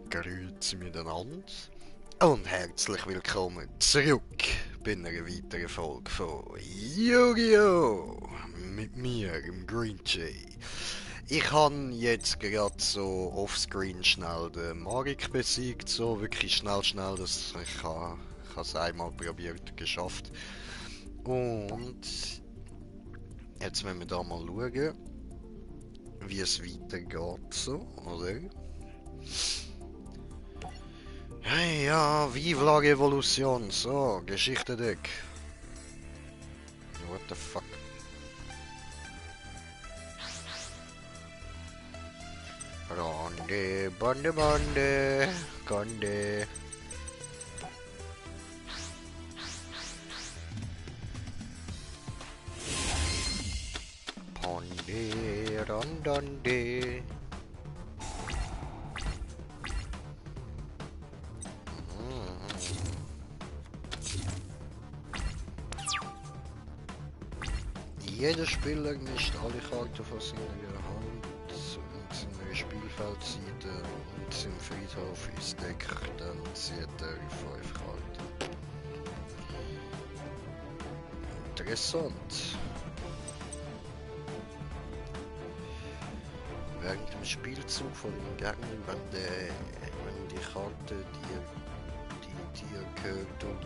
Grüezi miteinander und herzlich willkommen zurück bei einer weiteren Folge von Yu-Gi-Oh! Mit mir, im Green Jay. Ich habe jetzt gerade so offscreen schnell den Marek besiegt, so wirklich schnell, dass ich es einmal probiert, geschafft. Und jetzt müssen wir da mal schauen, wie es weitergeht, so, oder? Hey, ja, vive la Revolution. So, Geschichte-Deck. What the fuck? Ronde, Bonde, Conde. Ponde, Rondonde. Jeder Spieler mischt alle Karten von seiner Hand und seiner Spielfeldseite und seinem Friedhof ins Deck. Dann zieht er 5 Karten. Interessant. Während dem Spielzug von dem Gegner, wenn die Karte dir gehört durch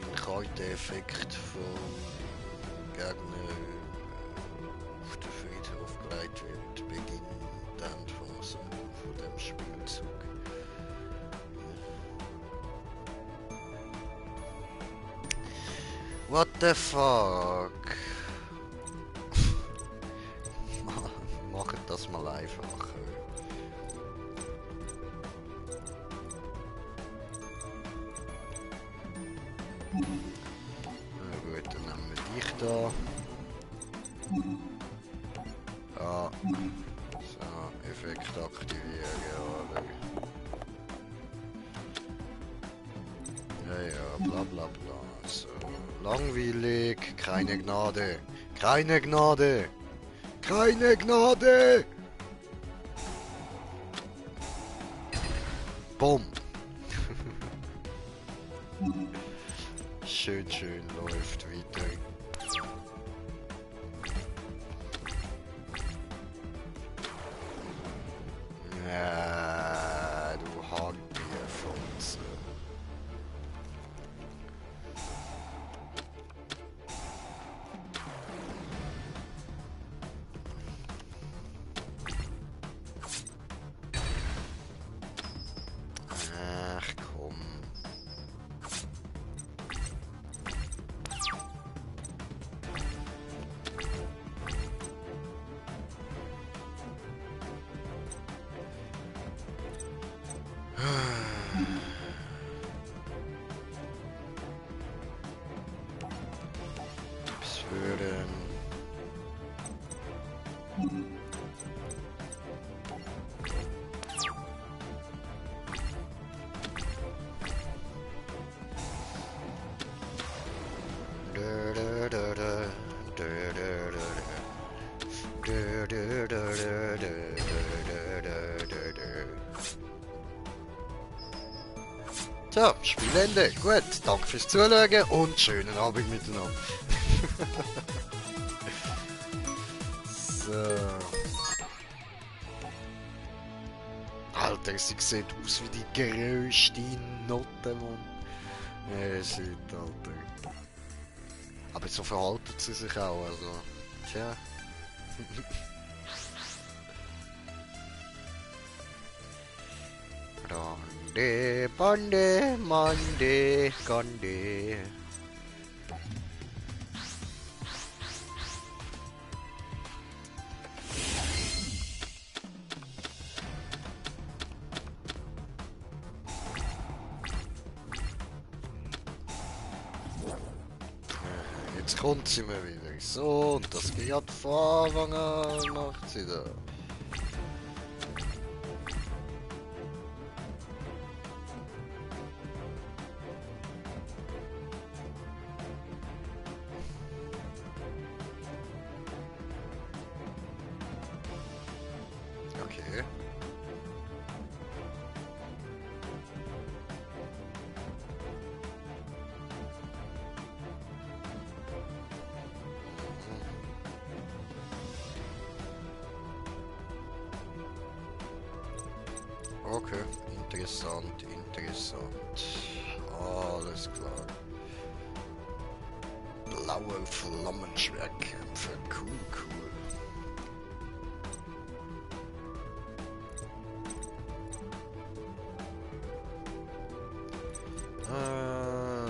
den Karteneffekt vom Gegner auf den Friedhof gelegt wird, beginnt die Endphase von dem Spielzug. What the fuck? Macht das mal einfacher. Na gut, dann nehmen wir dich da. Ja. So, Effekt aktivieren, oder? Ja, bla bla bla. So, langweilig, keine Gnade. Keine Gnade! Keine Gnade! Bumm! Schön läuft weiter. Ja, du Hahnbierfotze. Ach komm. Was würde... So, Spielende. Gut, danke fürs Zuschauen und schönen Abend miteinander. So. Alter, sie sieht aus wie die größte Note, Mann. Ja, shit, Alter. Aber so verhalten sie sich auch, also. Tja. Ronde, Bonde, Monde, Conde. Jetzt kommt sie mir wieder. So, und das geht von Anfang an, macht sie da. Okay. Okay, interessant, interessant. Alles klar. Blaue Flammenschwertkämpfe, cool, cool.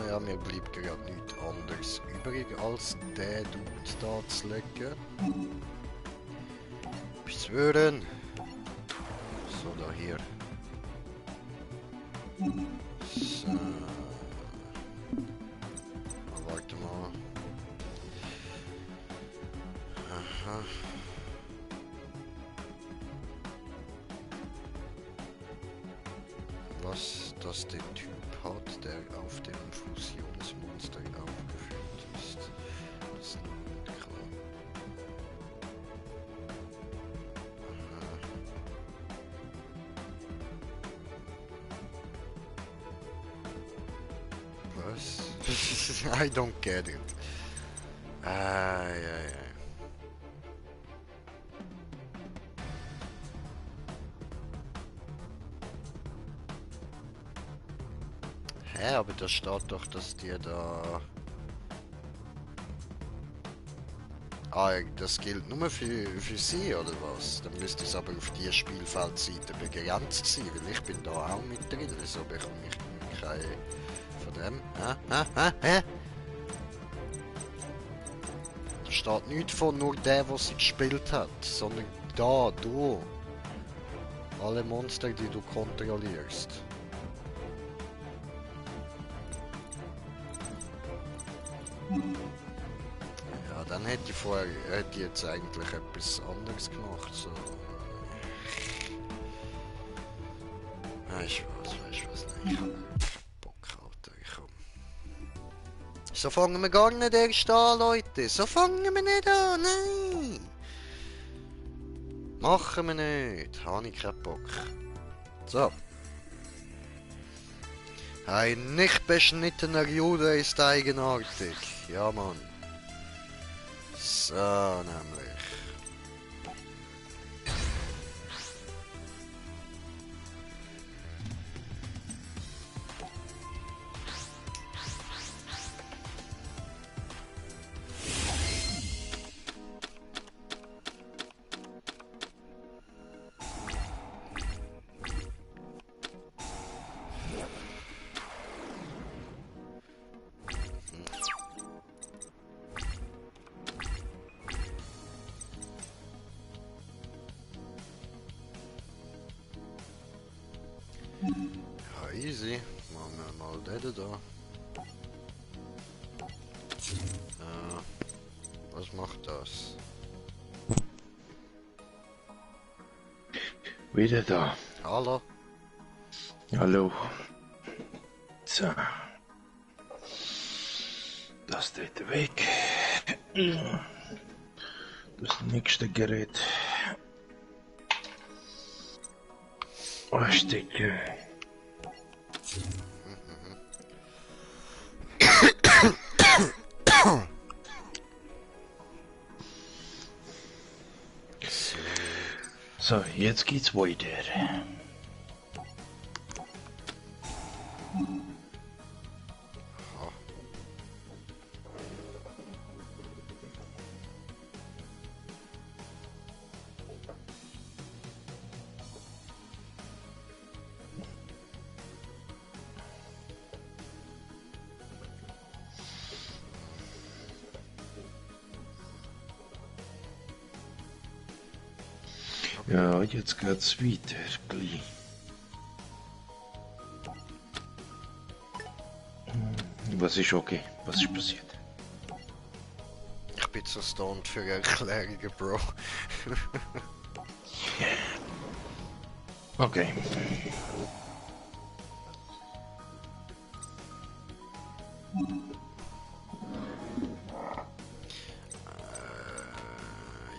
Ja, mir blieb gerade nichts anderes übrig, als den Dude da zu legen. Beschwören! So, da hier. So. Warte mal. Aha. Was das der Typ hat, der auf dem Fusionsmonster aufgeführt ist. Das ist noch nicht klar. Aha. Was? I don't get it. Ai, ai, ai. Hä, aber da steht doch, dass dir da... Ah, das gilt nur für sie, oder was? Dann müsste es aber auf die Spielfeldseite begrenzt sein, weil ich bin da auch mit drin. Wieso bekomme ich keine von dem? Hä? Da steht nichts von nur der, der sie gespielt hat, sondern da, du. Alle Monster, die du kontrollierst. Ja, dann hätte ich jetzt eigentlich etwas anderes gemacht. So. Weißt du was, nein, ich hab keinen Bock, Alter, komm. So fangen wir gar nicht erst an, Leute. So fangen wir nicht an, nein. Machen wir nicht. Habe ich keinen Bock. So. Ein nicht beschnittener Jude ist eigenartig. Ja, Mann. So, nämlich. Ja, easy. Machen wir mal den da. Was macht das? Wieder da. Hallo? Hallo. So. Das dritte weg. Das nächste Gerät. Stecke. So, jetzt geht's weiter. Ja, jetzt geht's weiter. Gleich. Was ist okay? Was ist passiert? Ich bin zu stoned für Erklärungen, Bro. Okay.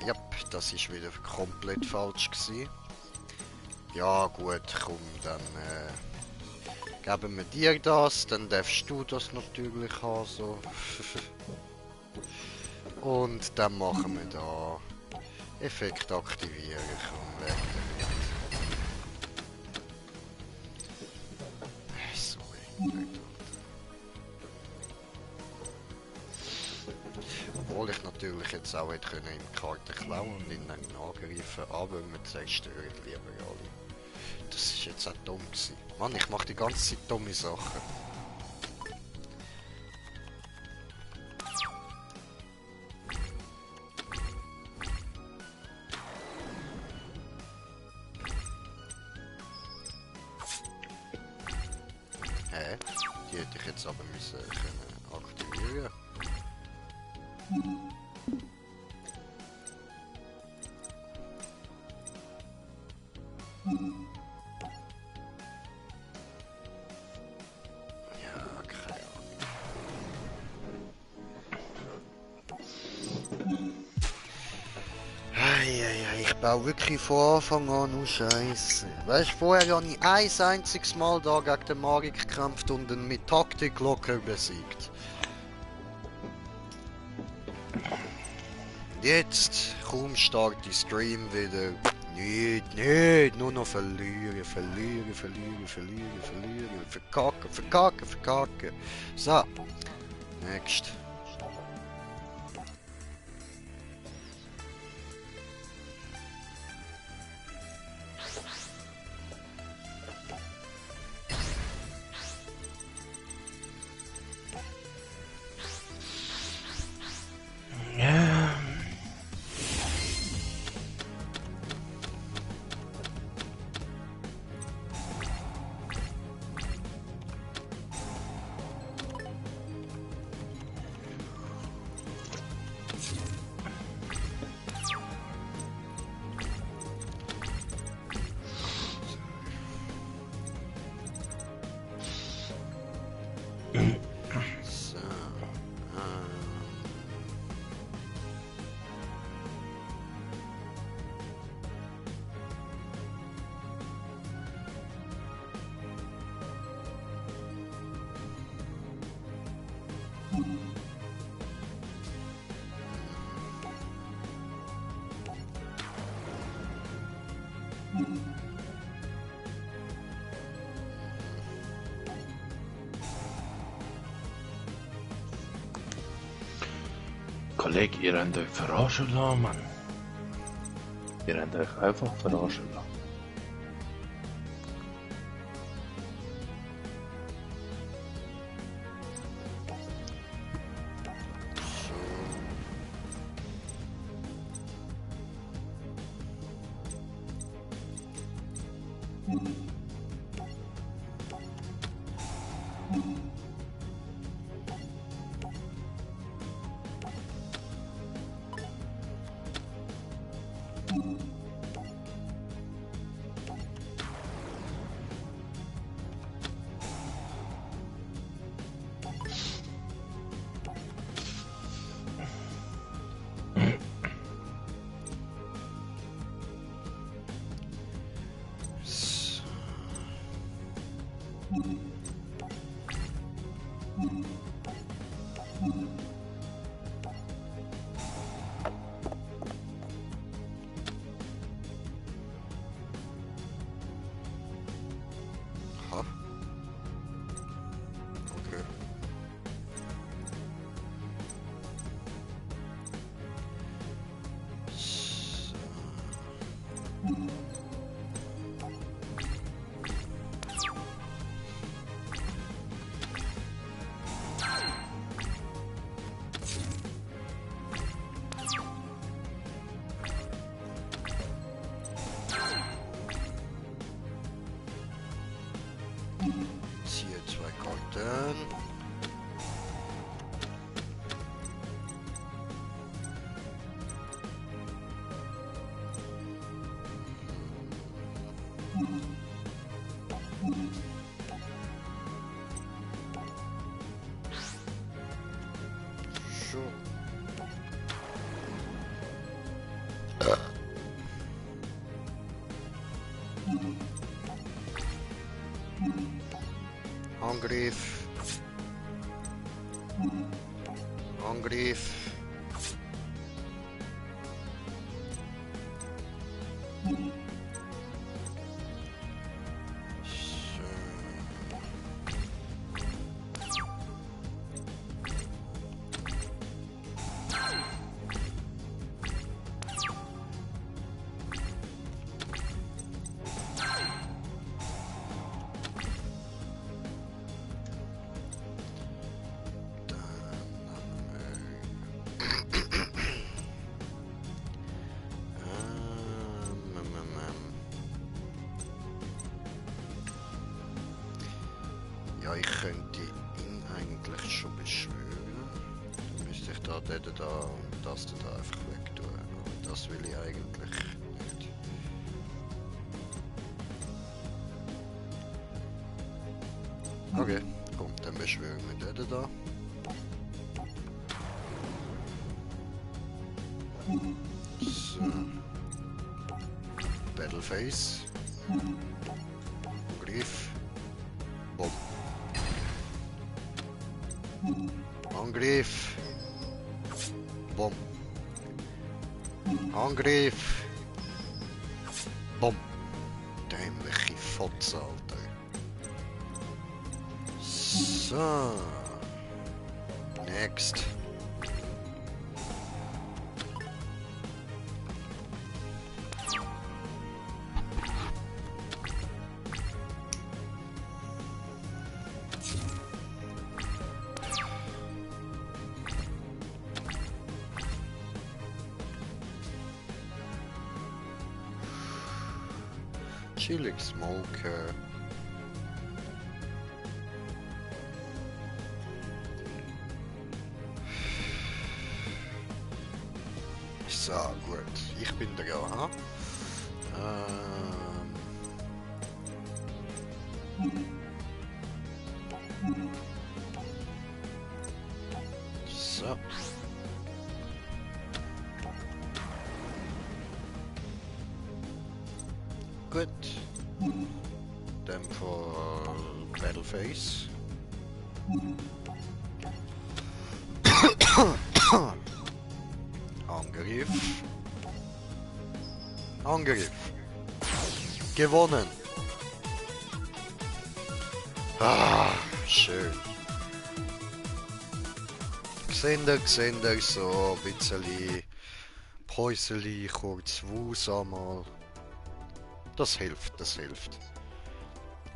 Ja, das ist wieder komplett falsch gewesen. Ja gut, komm, dann geben wir dir das, dann darfst du das natürlich haben, so. Und dann machen wir da Effekt aktivieren, komm, weg damit. Sorry. Obwohl ich natürlich jetzt auch hätte können ihm die Karte klauen und ihn dann angreifen, aber wir zerstören lieber alle. Das ist jetzt auch dumm gewesen. Mann, ich mache die ganze Zeit dumme Sachen. Hä? Die hätte ich jetzt aber müssen können aktivieren. Ja, keine Ahnung. Eieiei, ich baue wirklich von Anfang an nur Scheiße. Weißt du, vorher habe ich ein einziges Mal da gegen den Magik gekämpft und ihn mit Taktik locker besiegt. Jetzt, kaum starte ich Stream wieder. Nicht, nur noch verlieren. Verkacken. So, next. So, Kollege, ihr habt euch verarschen lassen, Mann. Ihr habt euch einfach verarschen lassen. so. Ha. Okay. So. Ziehe zwei Karten. So. Angriff. Angriff. Ja, ich könnte ihn eigentlich schon beschwören. Dann müsste ich da, den da und das da einfach weg tun. Aber das will ich eigentlich nicht. Okay, komm, dann beschwören wir den da. So. Battleface. Angriff. Bumm. Angriff. Bumm. Angriff. Bumm. Dämliche Fotze, Alter. So. Next. Chillig Smoker. So, gut. Ich bin der ha? So. Gut. Dann für Battleface. Angriff. Angriff. Gewonnen. Ah, schön. Seht ihr, so ein bisschen Päuseli, kurz Wus einmal. Das hilft, das hilft.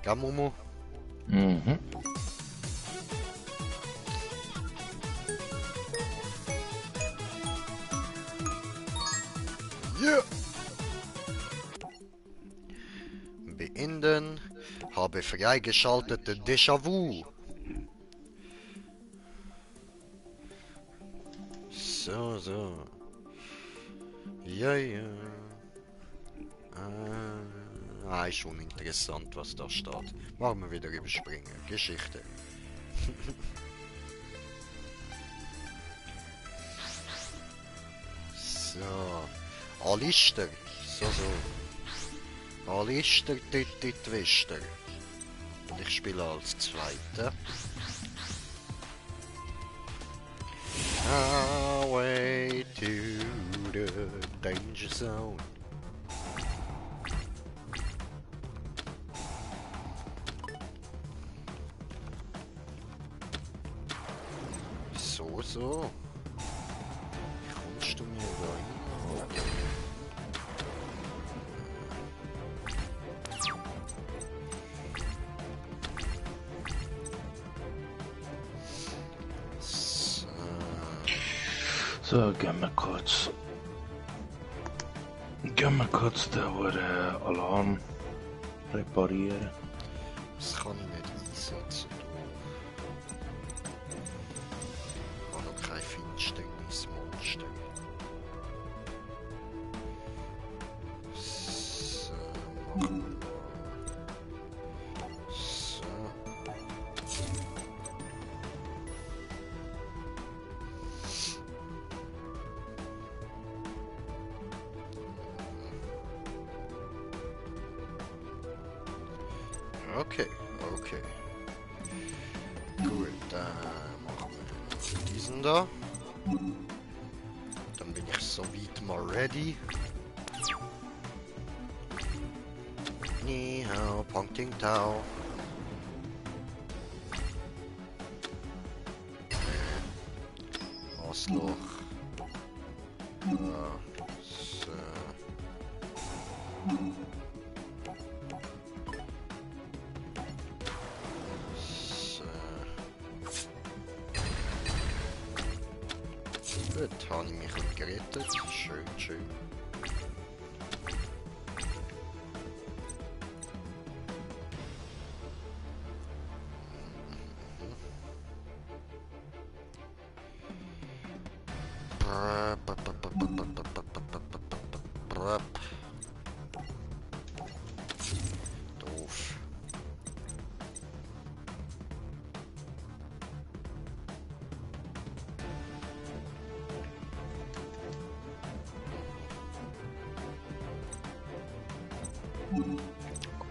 Gell, Momo? Mhm. Yeah! Beenden. Habe freigeschaltete Déjà-vu. So, so. Ja, ja. Ist schon interessant, was da steht. Machen wir wieder überspringen. Geschichte. So. Alister. So, so. Alister, dit, Wister. Und ich spiele als Zweiter. Highway to the danger zone. So, so. Wie kommst du mir da hin? So. So, gehen wir kurz. Gehen wir kurz den Alarm reparieren. Das kann ich nicht einsetzen. Ich habe noch kein Finsternismonster. So, machen wir mal. So. Okay, okay. Gut, dann machen wir diesen da. Dann bin ich soweit mal ready. Ni hao, Pong Ting Tao. Arschloch. So. So. Gut, habe ich mich ein gerettet. Schön, schön. Doof.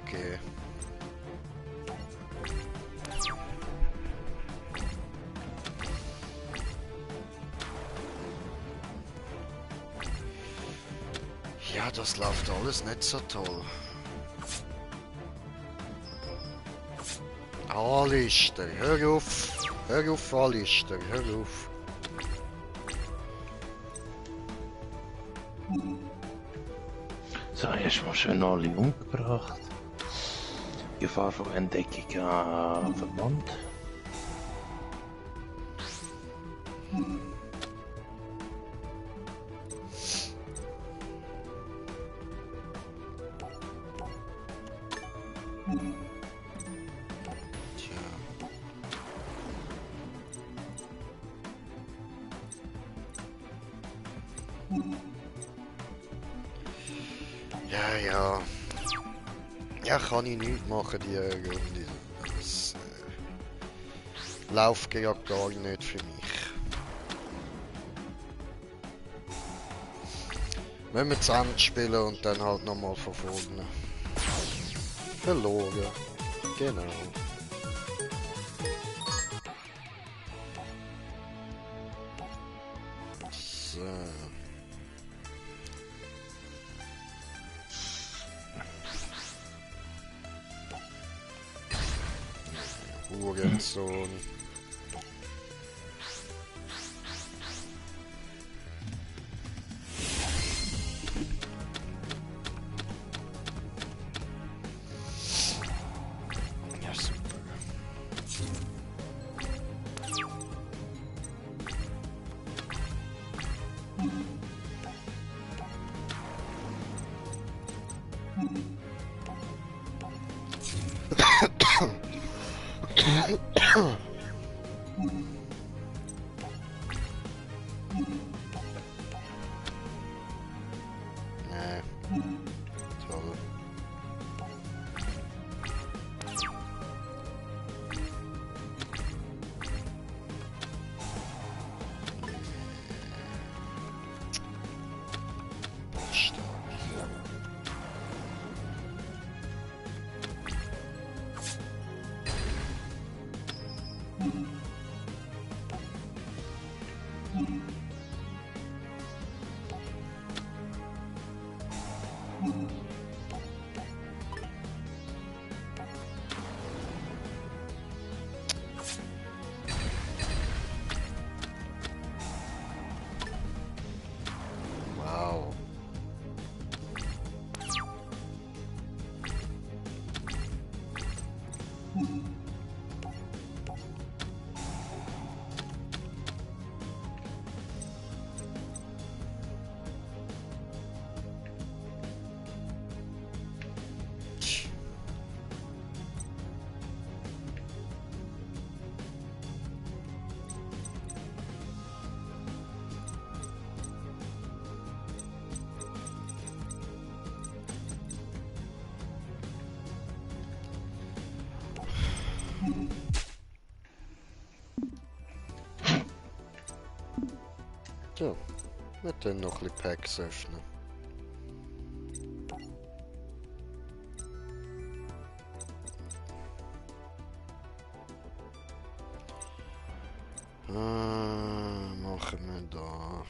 Okay. Ja, das läuft alles nicht so toll. Alistair, hör auf! Hör auf, Alistair, hör auf! So, erstmal schön alle umgebracht. Gefahr von Entdeckung verbannt. Tja. Ja, ja. Ja, kann ich nichts machen, die Runde. Das läuft ja gar nicht für mich. Wenn wir zu Ende spielen und dann halt nochmal von vorne. Verloren. Genau. So. Hurensohn. Ja, super. Nee. Toll. Stark. Wow. So, wir dann noch ein bisschen Packs öffnen. Machen wir da.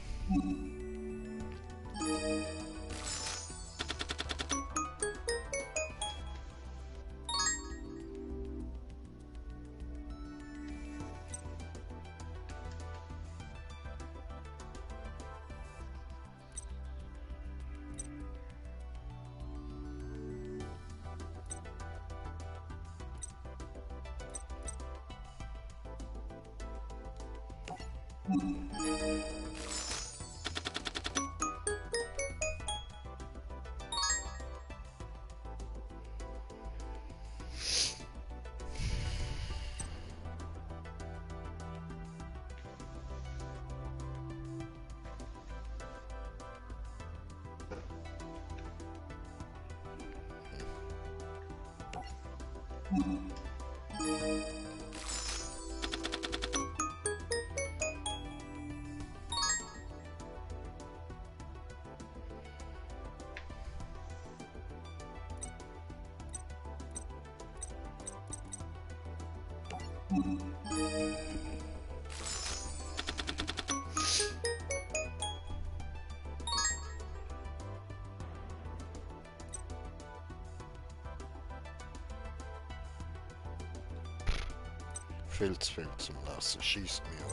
Viel zu viel zum Lassen, schießt mir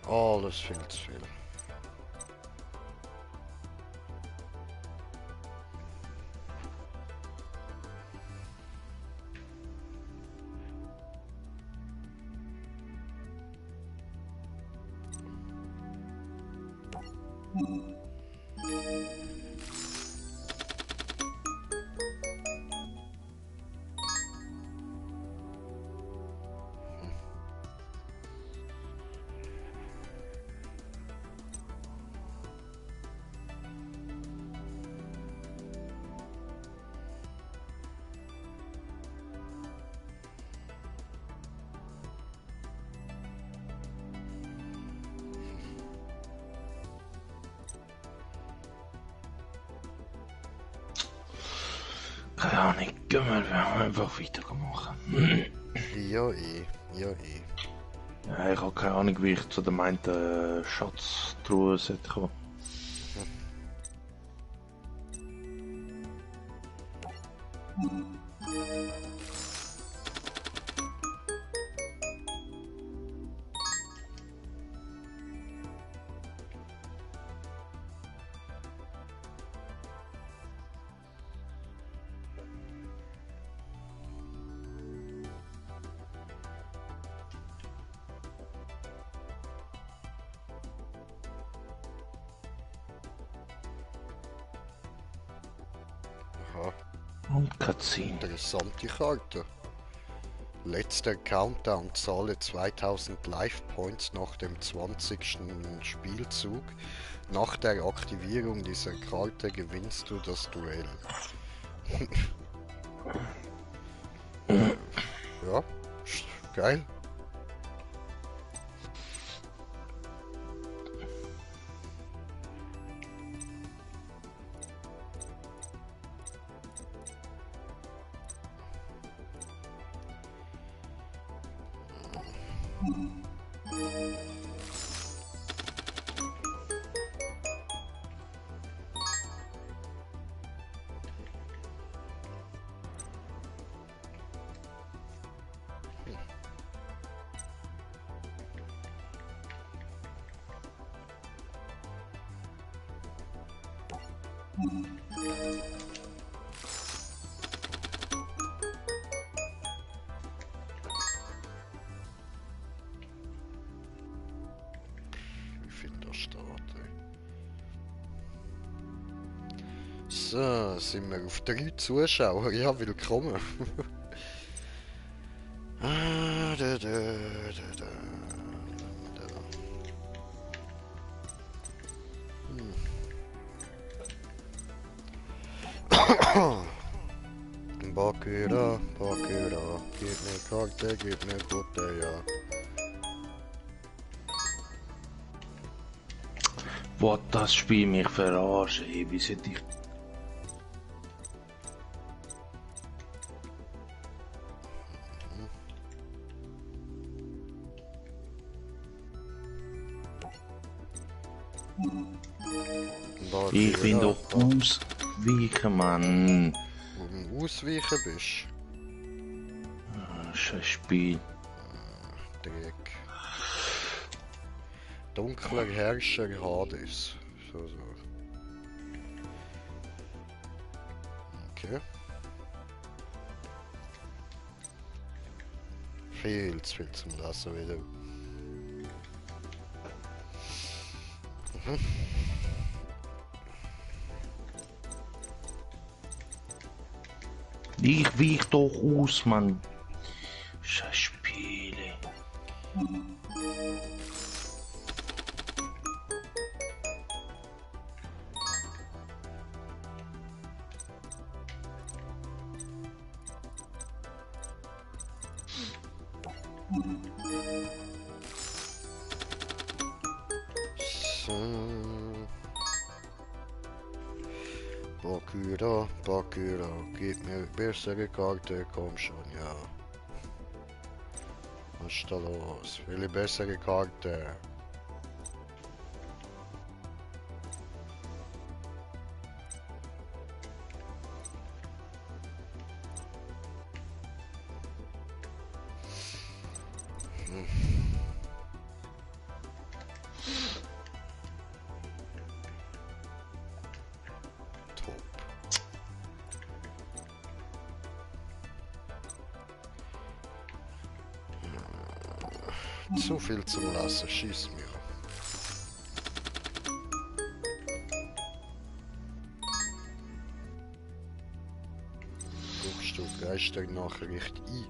an. Alles viel zu viel. Keine Ahnung, gehen wir einfach weitermachen. Ja, ja, Ja, ich habe keine Ahnung, wie ich zu dem einen Schatztruhe sollte kommen. Aha, Und Cutscene. interessante Karte. Letzter Countdown, zahle 2000 Life Points nach dem 20. Spielzug. Nach der Aktivierung dieser Karte gewinnst du das Duell. Ja, geil. Ich finde das steht, ey. So, sind wir auf 3 Zuschauer. Ja, willkommen. Da, da, da, da, da. Bakura, Bakura, gib mir Karte, gib mir Butter, ja. What, das Spiel mich verarschen, ey, wie sollte ich... Ich bin doch ausweichen, Mann. Wo du ausweichen bist. Scheiß Spiel. Dreck. Dunkler Herrscher Hades. So. Okay. Viel zu viel zum Lassen wieder. Ich weich doch aus, Mann. Scheiß Spiele. Bakura, gib mir bessere Karte, komm schon, ja. Was ist da los? Will ich bessere Karte? Zu viel zum Lassen, schieß mir. Guckst du Geisternachricht ein?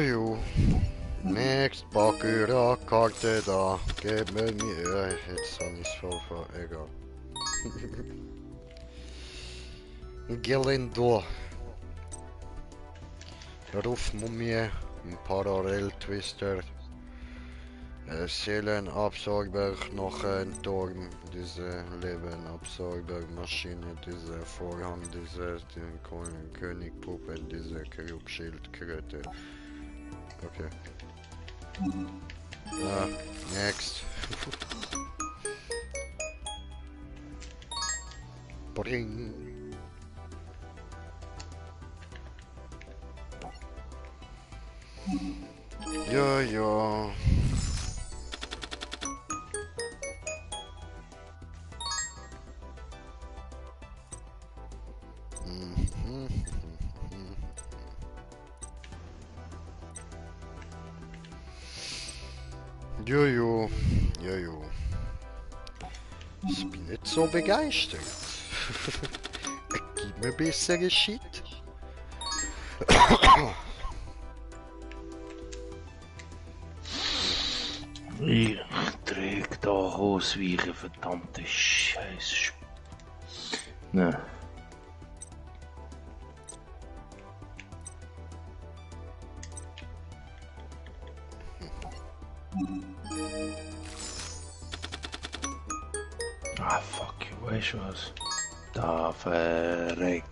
Jo. Next Bakura, Karte da. Gib mir. Jetzt habe ich es voll ver... Egal. Gelindo. Rufmumie. Parallel-Twister. Seelenabsorber, Knochenturm, diese Lebenabsorbermaschine, diese Vorhang, diese Königpuppe, diese Krugschildkröte. Okay. Next. Bring. Ja. Jojo. Ich bin nicht so begeistert. Gib mir bessere Shit. Ich träg da ausweichen, verdammte Scheiße. Ne. Ah, fuck you, weißt du was? Da verreck.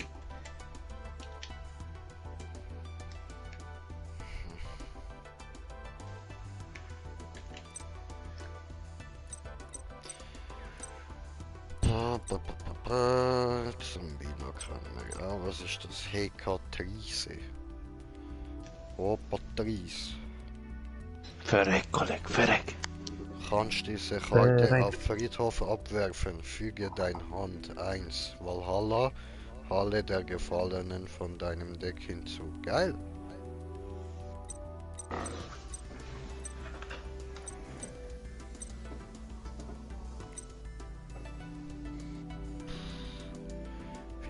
Zum Binoklamer. Ja, was ist das? Hekatrice. Opatrice. Verreck, Kollege, verreck. Kannst diese Karte auf Friedhof abwerfen. Füge dein Hand 1. Valhalla. Halle der Gefallenen von deinem Deck hinzu. Geil.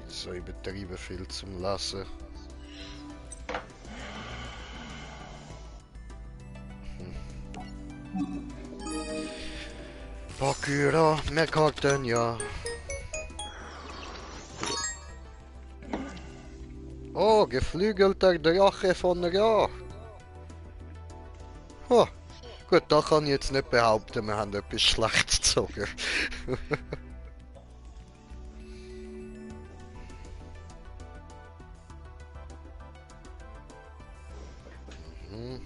So übertrieben viel zum Lassen. Bakura, mehr Karten, ja. geflügelter Drache von Ra. Oh, gut, da kann ich jetzt nicht behaupten, wir haben etwas schlecht gezogen. Mhm.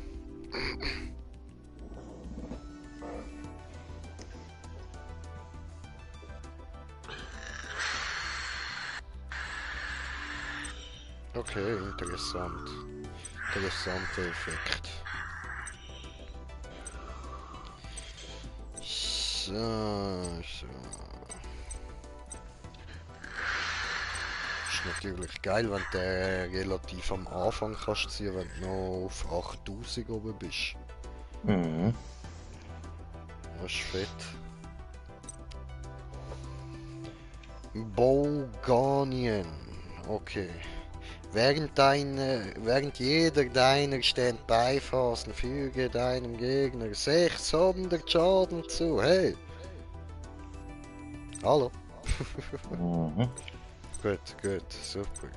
Okay, interessant. Interessanter Effekt. So. Ist natürlich geil, wenn du relativ am Anfang kannst ziehen, wenn du noch auf 8000 oben bist. Mhm. Das ist fett. Boganien. Okay. Während jeder deiner Standby-Phasen füge deinem Gegner 600 Schaden zu. Hey! Hallo? Mhm. Gut, super.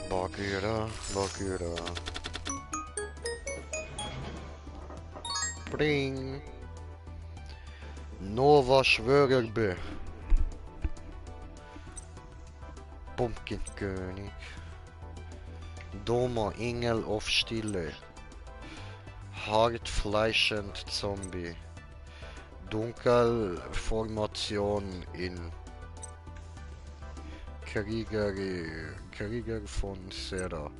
Bagheera. Bring! Nova Schwörerbe. Pumpkinkönig. Doma Engel of Stille. Hartfleischend Zombie. Dunkelformation in Krieger von Serra.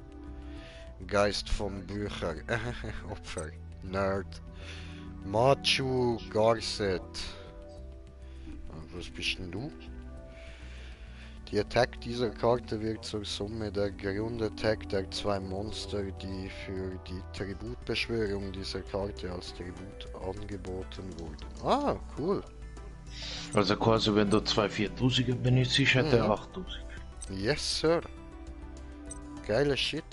Geist vom Bücher. Opfer. Nerd. Machu Garset. Was bist denn du? Die Attack dieser Karte wird zur Summe der Grundattack der zwei Monster, die für die Tributbeschwörung dieser Karte als Tribut angeboten wurden. Ah, cool. Also quasi, wenn du 2 4000er benutzt, hat er 8000. Yes, Sir. Geiler Shit.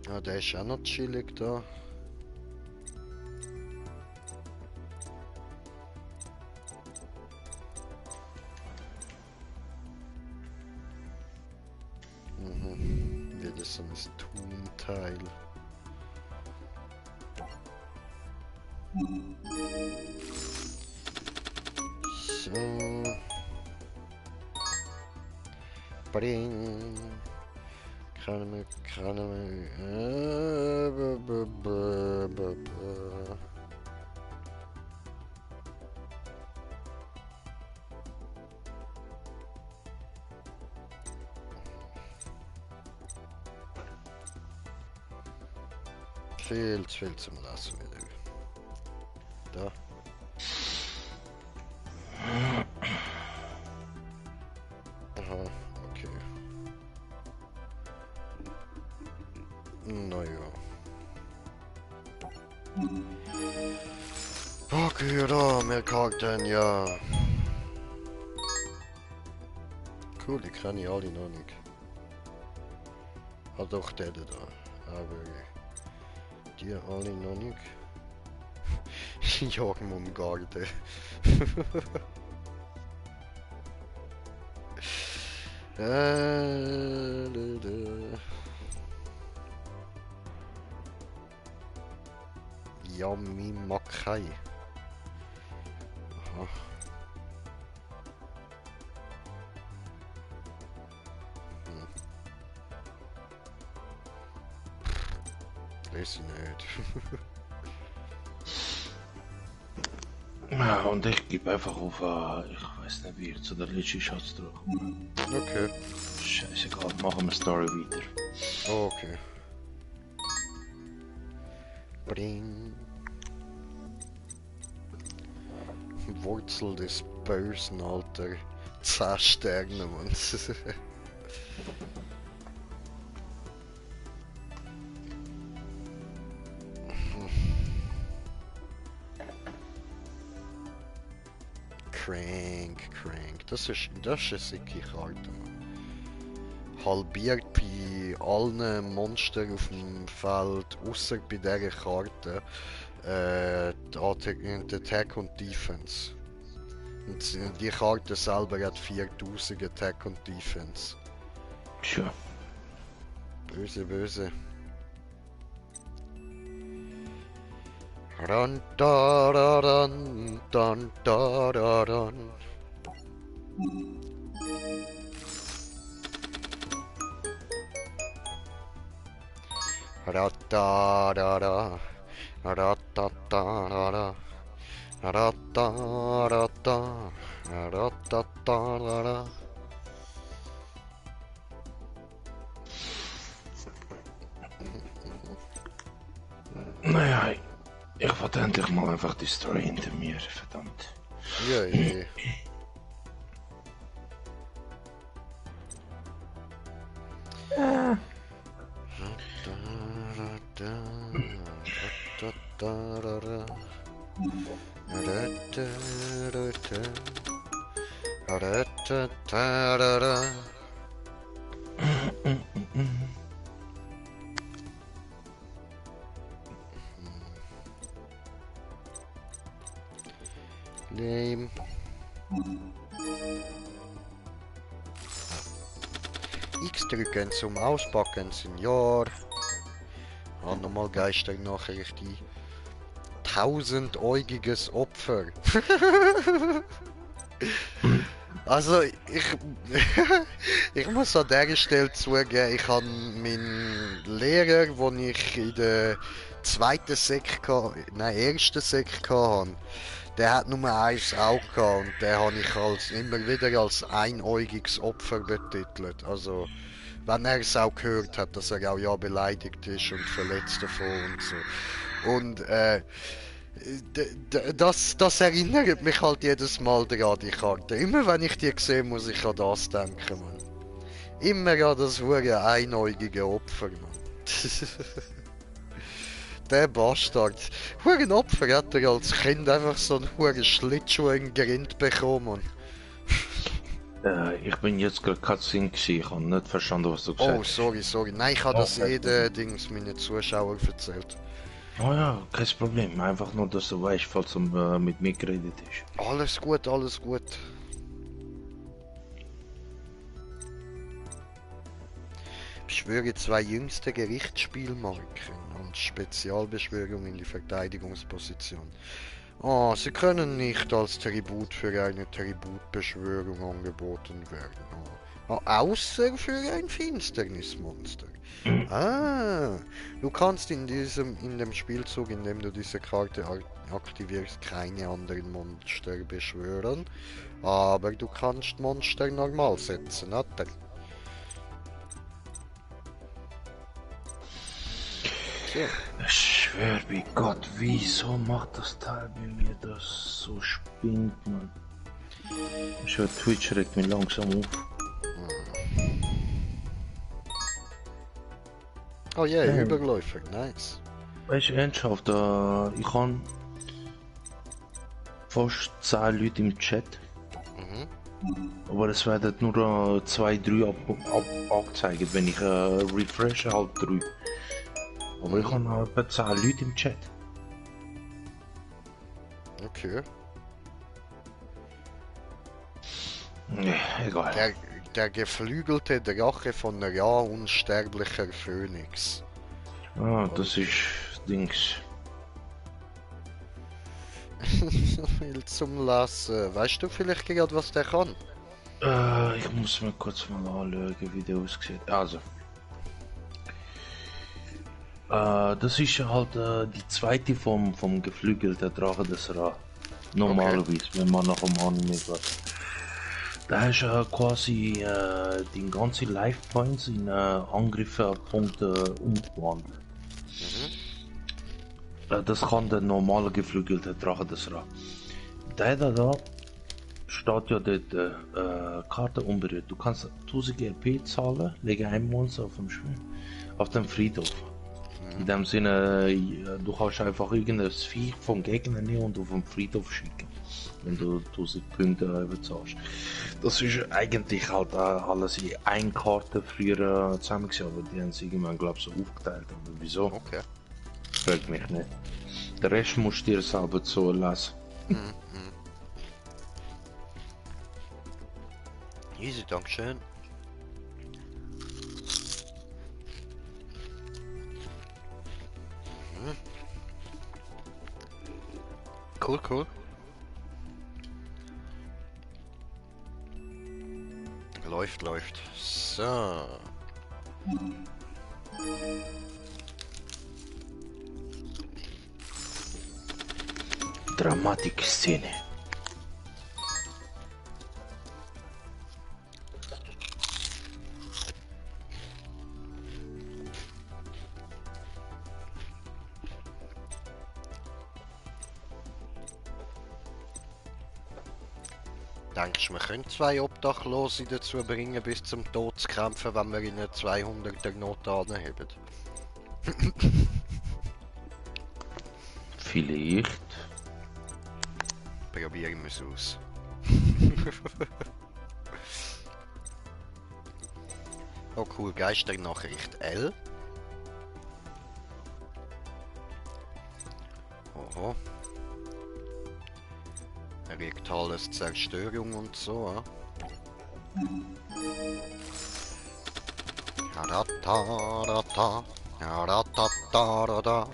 Ah, der ist auch noch chillig da. Wieder so ein Thunteil. So. Bring. Kann man. Viel zum Lassen wieder. Da. Aha, okay. Naja. Okay, da, mehr Karten, ja. Cool, die kann ich alle noch nicht. Ah doch, der da. Aber die alle noch nicht. Jagen um Garde. Yummy Makai. Aha. Weiß ich nicht. Ja, und ich gebe einfach auf, ich weiß nicht wie, zu der letzten Schatz drauf. Okay. Scheißegal, machen wir Story weiter. Okay. Bring. Wurzel des Bösen, Alter. 10 Sterne, Mann. Crank. Das ist eine sicke Karte, Mann. Halbiert bei allen Monstern auf dem Feld, außer bei dieser Karte, die Attack und Defense. Und die Karte selber hat 4000 Attack und Defense. Tja. Böse, böse. Ran, da, da, ran, dan, da, da, ran. Ra, da, da, da. Ra, da, da, da, da. Ra, da, da, da. Ra, da, da, da, da. Naja, ich wollte endlich mal einfach die Story hinter mir, verdammt. Ja, ja. Lame. X drücken zum Auspacken, Senior. Ah, nochmal Geisternachricht. 1000-äugiges Opfer. Also, ich muss an dieser Stelle zugeben, ich habe meinen Lehrer, den ich in der zweiten Sek, ersten Sek hatte, der hat nur ein Auge gehabt und den habe ich immer wieder als einäugiges Opfer betitelt. Also, wenn er es auch gehört hat, dass er auch ja beleidigt ist und verletzt davon und so. Und das erinnert mich halt jedes Mal daran, die Karte. Immer wenn ich die sehe, muss ich an das denken, Mann. Immer an das hure einäugige Opfer, Mann. Der Bastard. Huren Opfer hat er als Kind einfach so einen huren Schlittschuh in Grind bekommen. Ich bin jetzt gerade Cutscene gewesen, ich habe nicht verstanden, was du gesagt hast. Oh, sorry, sorry. Nein, ich habe das Dings meinen Zuschauern erzählt. Oh ja, kein Problem. Einfach nur, dass du weißt, falls er mit mir geredet ist. Alles gut, alles gut. Beschwöre 2 jüngste Gerichtsspielmarken und Spezialbeschwörung in die Verteidigungsposition. Oh, sie können nicht als Tribut für eine Tributbeschwörung angeboten werden. Oh, außer für ein Finsternismonster. Ah, du kannst in dem Spielzug, in dem du diese Karte aktivierst, keine anderen Monster beschwören, aber du kannst Monster normal setzen, oder? So. Ich schwör bei Gott, wieso macht das Teil bei mir das so spinnt, man? Ich höre, Twitch regt mich langsam auf. Oh ja, yeah, Überläufer, nice. Weißt du, ernsthaft, ich habe fast 10 Leute im Chat. Aber es werden nur 2, 3 angezeigt, wenn ich refreshe, halt 3. Aber ich habe etwa 10 Leute im Chat. Okay. Nee, egal. Der geflügelte Drache von Ra, unsterblicher Phönix. Ah, das ist Dings. Viel zum Lassen. Weißt du vielleicht gerade, was der kann? Ich muss mir kurz mal anschauen, wie der aussieht. Also. Das ist halt die zweite Form vom geflügelten Drache des Ra. Normalerweise, okay. Wenn man nach dem Anime geht. Da hast du quasi die ganzen Life Points in Angriffe-Punkte umgewandelt. Das kann der normale geflügelte Drache des Ra. Der da steht ja dort Karte unberührt. Du kannst 1000 RP zahlen, lege ein Monster auf dem Friedhof. In dem Sinne, du kannst einfach irgendein Viech vom Gegner nehmen und auf den Friedhof schicken. wenn du 1000 Punkte überzahlst. Das ist eigentlich halt alles in eine Karte früher zusammen gewesen, aber die haben es irgendwann, glaube ich, so aufgeteilt. Aber wieso? Okay. Fragt mich nicht. Den Rest musst du dir selber so lesen. Mhm. Easy, Dankeschön. Cool, cool. Läuft, läuft. So. Dramatik-Szene. Denkst du, wir können 2 Obdachlose dazu bringen, bis zum Tod zu kämpfen, wenn wir ihnen 200er Not anheben? Vielleicht. Probieren wir es aus. Oh cool, Geisternachricht L. Oho. Er regt alles Zerstörung und so. Ratatata, ratatata.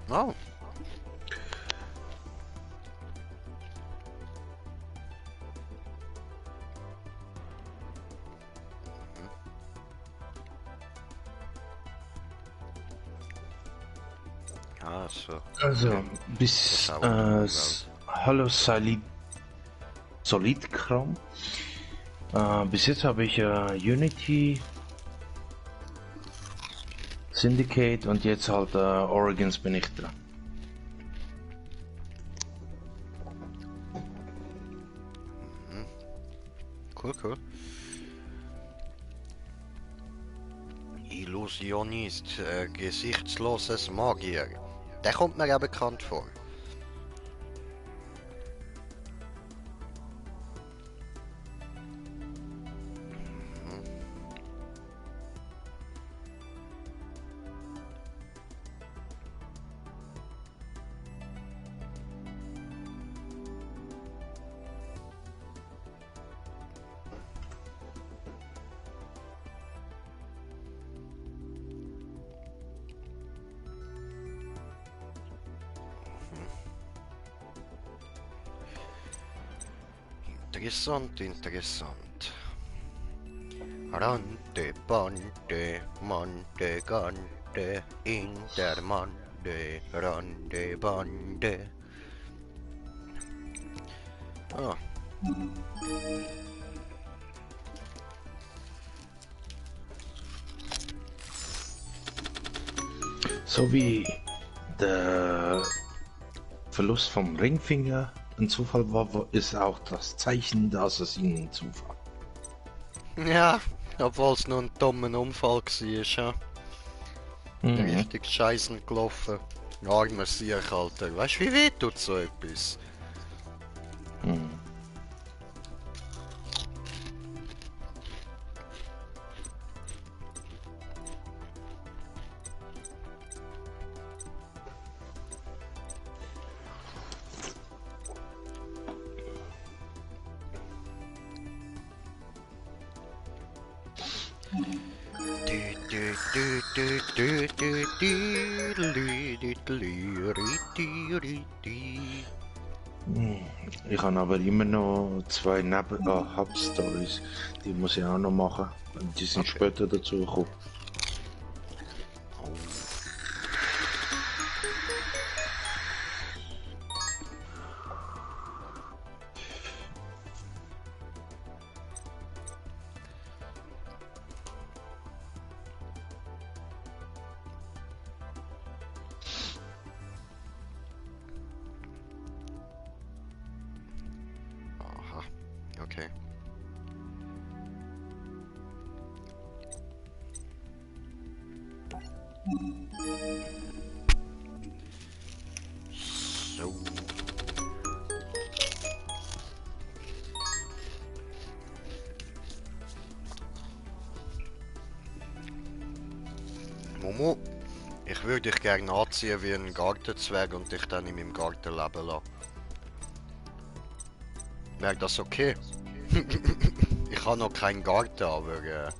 Oh. Ah, so. Also, bis hallo Solidkram. Bis jetzt habe ich Unity, Syndicate und jetzt halt Origins bin ich dran. Cool, cool. Illusionist, gesichtsloses Magier. Der kommt mir ja bekannt vor. Interessant, interessant. Rante, Bande, Mante, Gante, Intermande, Rande, Bande. Ah. So wie der Verlust vom Ringfinger ein Zufall war, ist auch das Zeichen der Assassinen ein Zufall. Ja, obwohl es nur ein dummer Unfall war, ja. Richtig scheißen gelaufen. Armer Sieg, Alter. Weißt du, wie weh tut so etwas? Ich habe aber immer noch zwei Hauptstories, die muss ich auch noch machen. Die sind Okay. später dazu gekommen. Aha, okay. So. Momo, ich würde dich gerne anziehen wie ein Gartenzwerg und dich dann in meinem Garten leben lassen. Wäre das okay? Ich habe noch keinen Garten, aber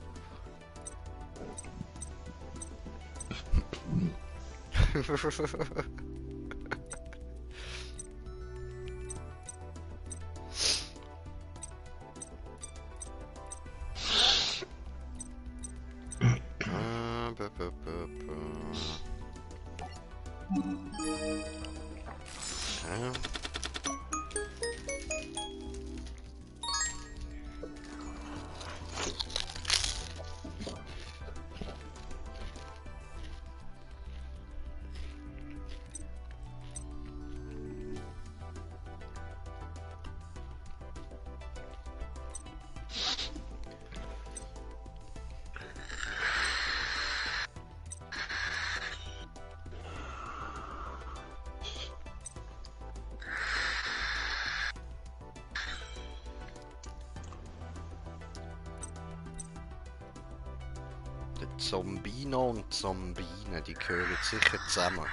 Zombino und Zombine, die gehören sicher zusammen.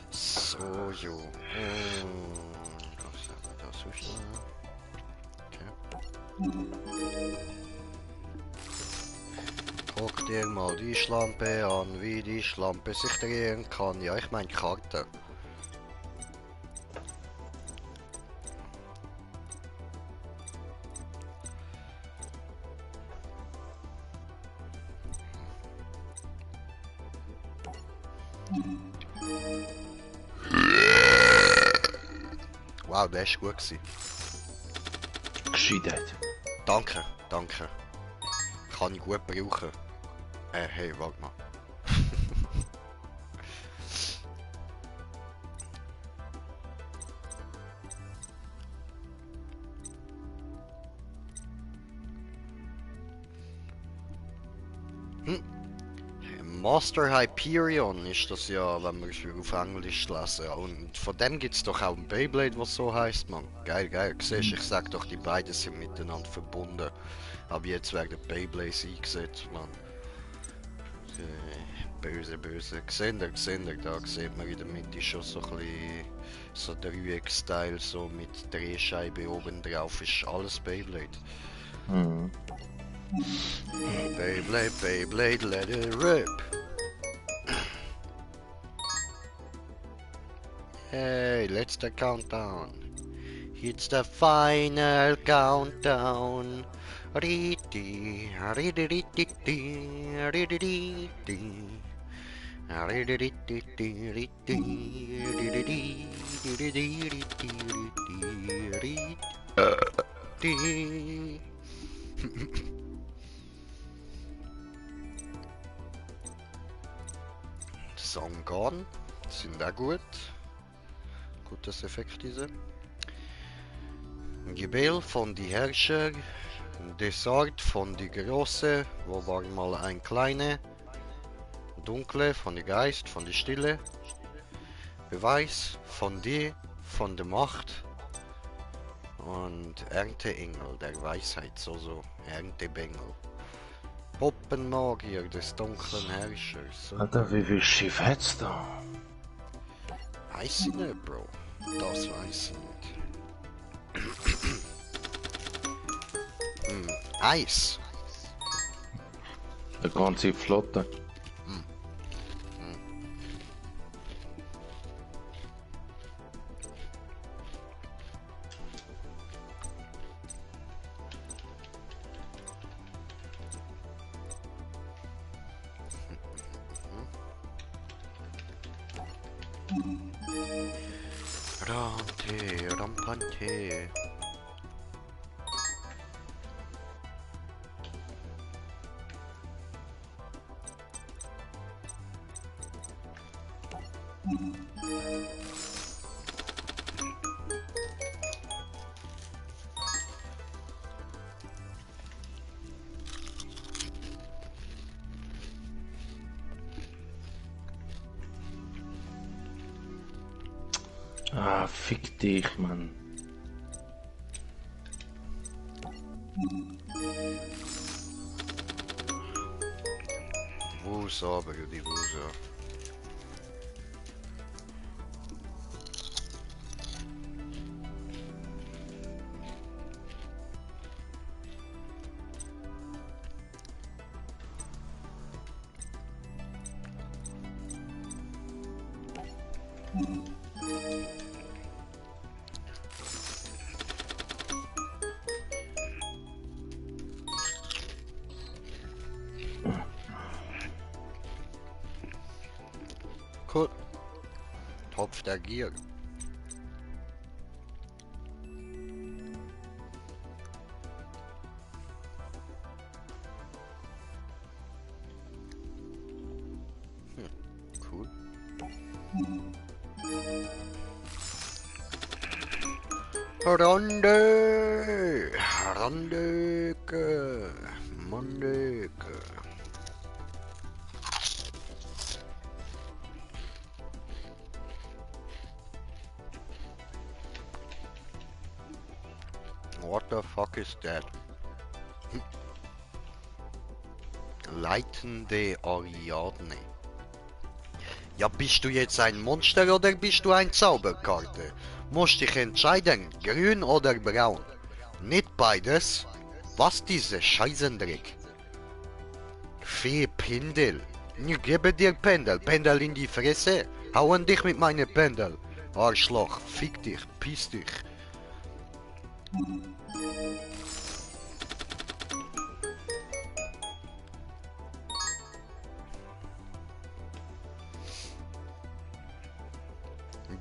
So, jo. Das haben wir da so schnell. Okay. Guck dir mal die Schlampe an, wie die Schlampe sich drehen kann. Ja, ich meine Karte. Wow, der ist gut gewesen. Gescheitert. Danke, danke. Kann ich gut brauchen. Hey, warte mal. Master Hyperion ist das ja, wenn wir es auf Englisch lesen. Und von dem gibt es doch auch ein Beyblade, was so heißt, man. Geil, geil. Siehst, ich sag doch, die beiden sind miteinander verbunden. Aber jetzt werden Beyblades eingesetzt, man. Böse, böse. Seht ihr, da sieht man in der Mitte schon so ein bisschen so Dreieck-Style, so mit Drehscheibe oben drauf. Ist alles Beyblade. Mhm. Beyblade, Beyblade, let it rip. Hey, let's the countdown. It's the final countdown. Ridi, ridi, ridi, ridi, ridi, ridi. Sangan sind auch gut. Gutes Effekt diese. Gebel von die Herrscher. Desart von die Große. Wo war mal ein kleine. Dunkle von die Geist, von die Stille. Beweis von die, von der Macht. Und Ernteengel der Weisheit, so Erntebengel. Poppenmagier des dunklen Herrschers. So. Alter, wie viel Schiff hat's da? Weiß ich nicht, Bro. Das weiß ich nicht. Eis. Eine ganze Flotte. Rante, rampante. Ah, fick dich, Mann. Wo Diffuser, aber Diffuser. Cool. Topf der Gier. Cool. Rande! Randeke! Mandeke! What the fuck is that? Leitende Ariadne. Ja, bist du jetzt ein Monster oder bist du ein Zauberkarte? Musst dich entscheiden, grün oder braun. Nicht beides. Was diese Scheißendreck? Fee Pendel. Ich gebe dir Pendel. Pendel in die Fresse. Hauen dich mit meinen Pendel. Arschloch. Fick dich. Piss dich.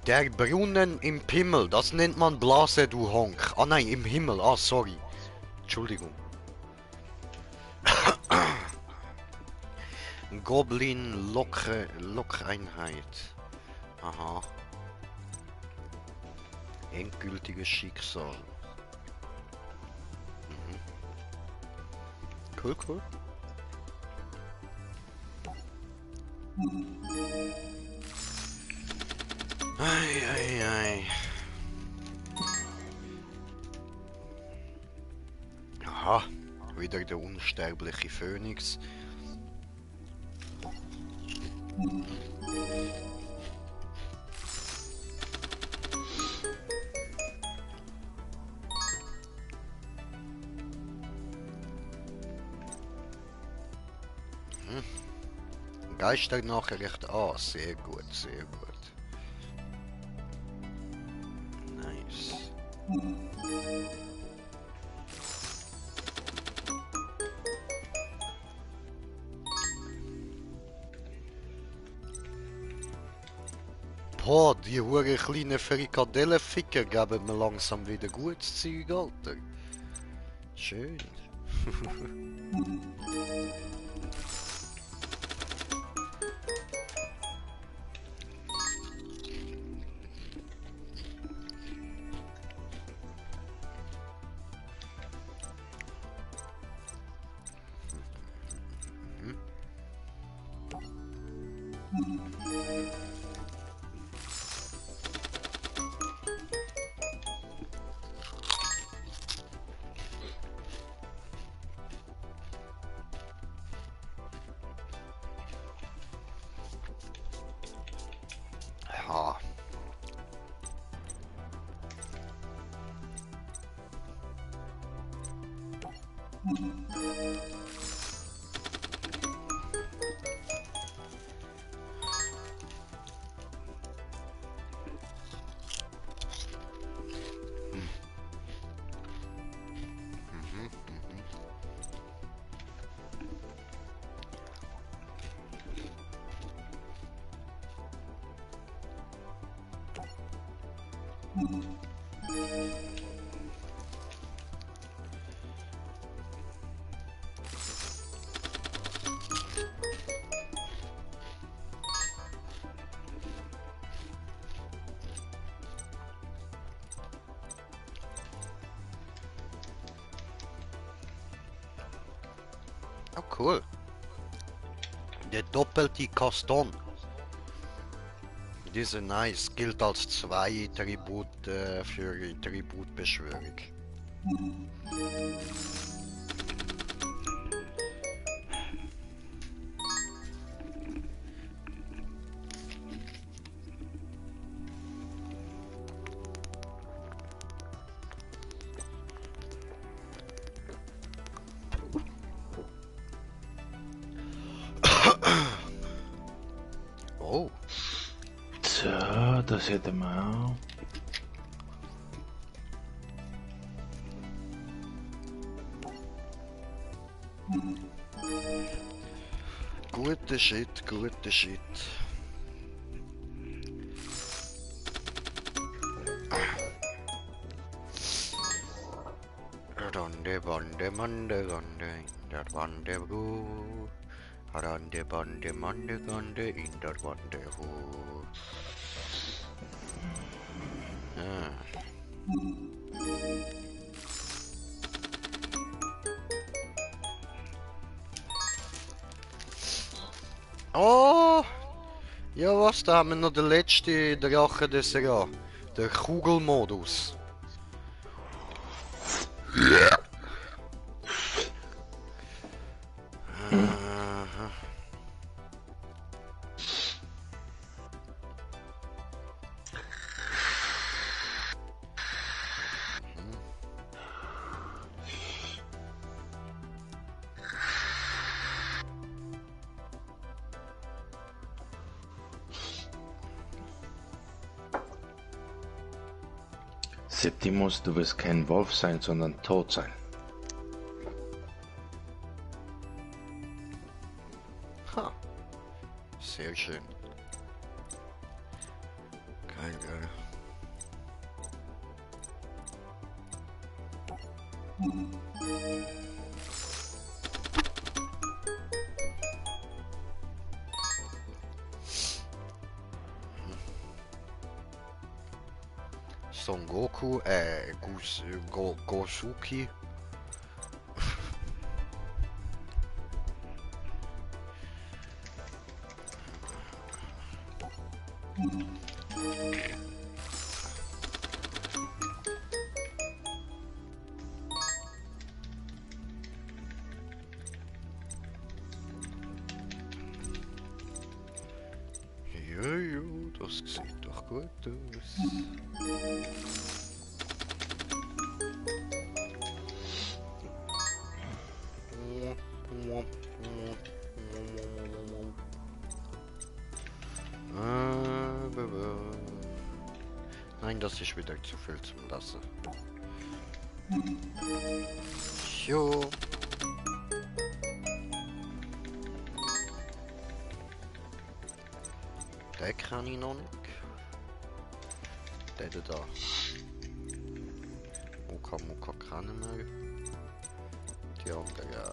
Der Brunnen im Himmel, das nennt man Blase, du Honk. Ah nein, im Himmel, ah sorry. Entschuldigung. Goblin Lockeinheit. Aha. Endgültiges Schicksal. Mhm. Cool, cool. Ei. Aha, wieder der unsterbliche Phönix. Geisternachricht. Ah, sehr gut, sehr gut. Nice. Boah, die hure kleinen Frikadellenficker geben mir langsam wieder gutes Zeug, Alter. Schön. Ja. Oh, cool. Der doppelte Kaston. Diese nice gilt als 2 Tribut für Tributbeschwörung. Oh, So, das hätten wir auch. guter Shit, guter Shit. Ronde, Bonde, Monde, Ronde, in der Rendezvous. Ronde, Bonde, Monde, Ronde, in der Rendezvous. Ah. Oh! Ja, was? Da haben wir noch den letzten Drache des Ra. Der Kugelmodus. Aha. Septimus, du wirst kein Wolf sein, sondern tot sein. Ha. Sehr schön. Geil, geil. Son Goku, Gosuki. Jojo, das sieht doch gut aus. Nein, das ist wieder zu viel zum Lassen. Jo. Den kann ich noch nicht. Den da. Muka kann wir. Die andere ja.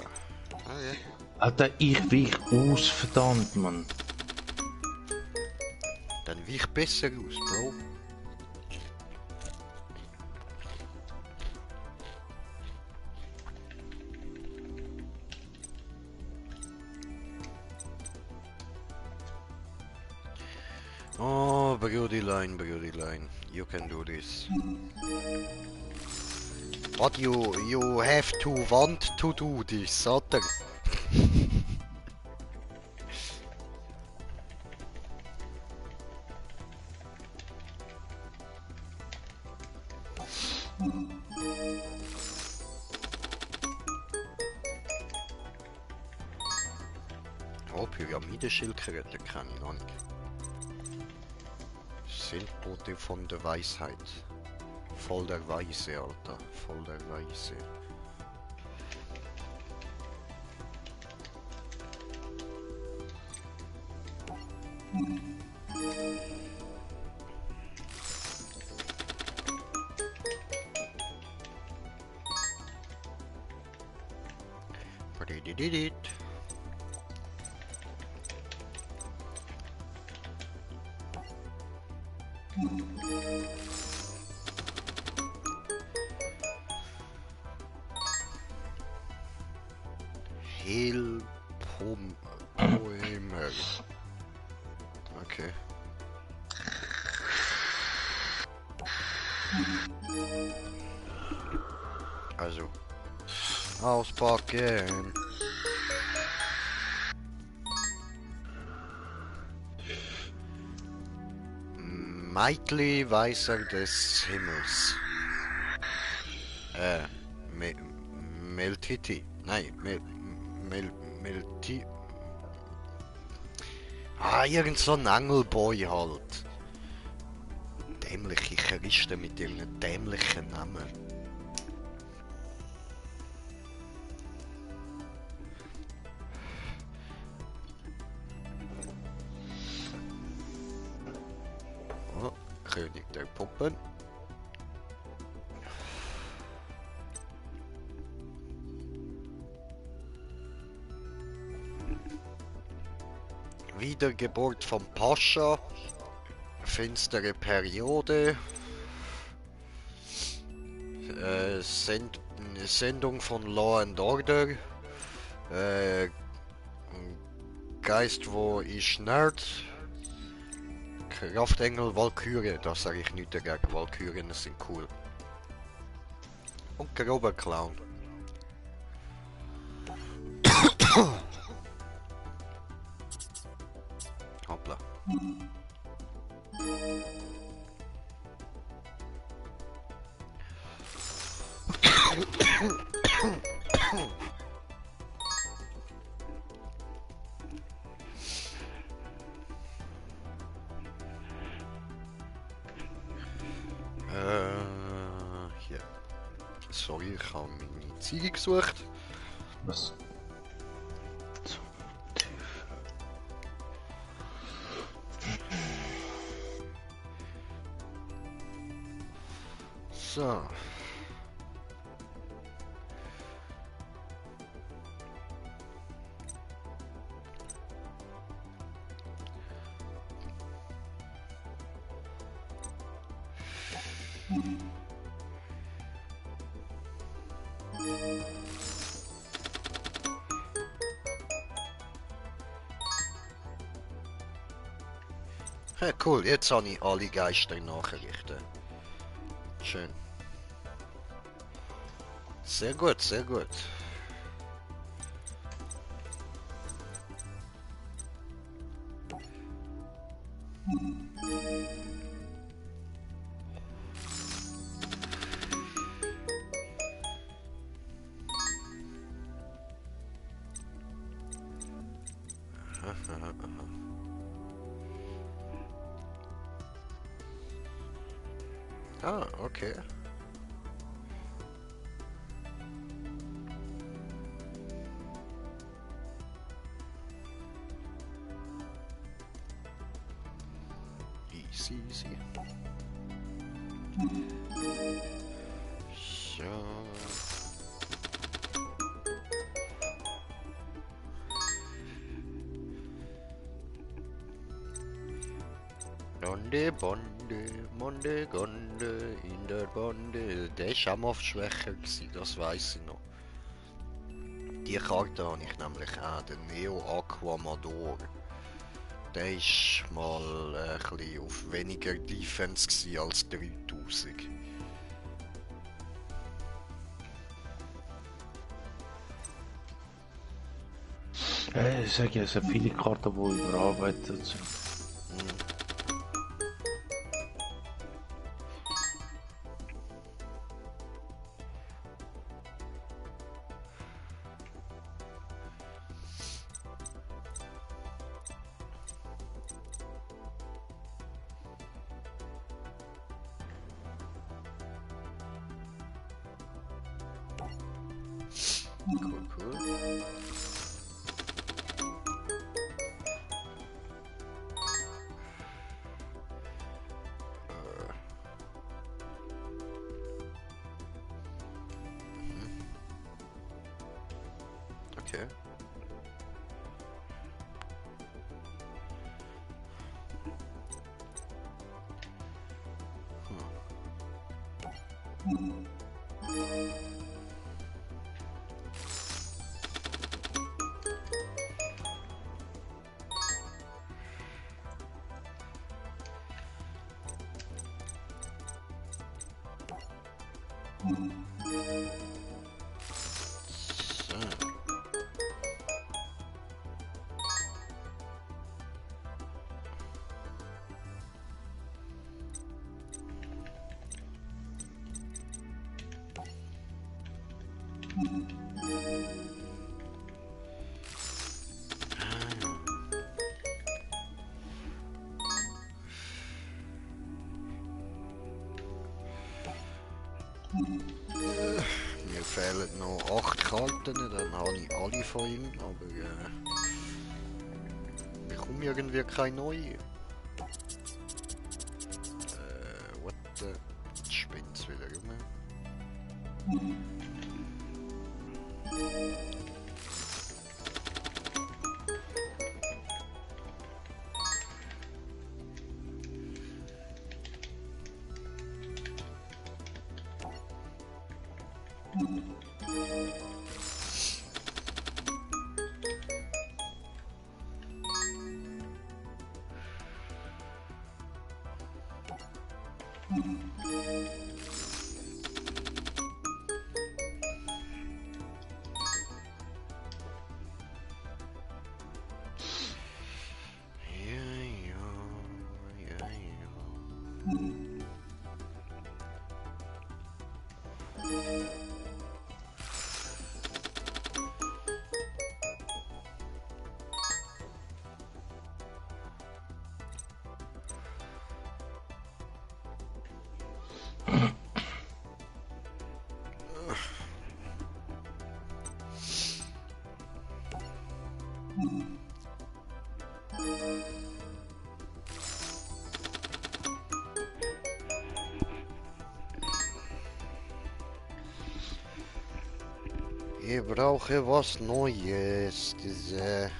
Ah, ja. Alter, ich wich aus, verdammt, Mann. Dann wich besser aus, Bro. Oh, Brodyline, Brodyline. You can do this. But you have to want to do this, oder? Oh, Pyramidenschildkröte kann ich noch nicht. Sintbote von der Weisheit. Voll der Weise, Alter. Voll der Weise. Did. Poemer. Okay. Also. Auspacken. Meitli Weißer des Himmels. Meltiti. Nein, Melti. Ah, irgend so ein Angelboy halt. Dämliche Christen mit ihren dämlichen Namen. Oh, König der Puppen. Wiedergeburt von Pascha. Finstere Periode. Sendung von Law and Order. Äh, Geist, wo ich Nerd. Kraftengel, Walküre. Das sage ich nicht dagegen. Walkürien sind cool. Und grober Clown. Hoppla. Hier. Sorry, ich habe meine Ziege gesucht. Was? Zum Teufel. So. Ja, cool, jetzt habe ich alle Geister nachrichten. Schön. Sehr gut, sehr gut. Ah, okay. Easy, easy. So. Donde, Bonde, Monde, Gonde, in der Bonde. Der ist auch mal schwächer gewesen, das weiß ich noch. Die Karte habe ich nämlich auch, den Neo Aquamador. Der ist mal ein bisschen auf weniger Defense gewesen als 3000. Ich sage ja, es sind viele Karten, die überarbeitet sind. Cool, cool. Okay. So. Mir fehlen noch 8 Karten, dann habe ich alle von ihm, aber ich bekomme irgendwie keine neue. What the... Jetzt spinnt's wieder rum. Ich brauche was Neues. Diese...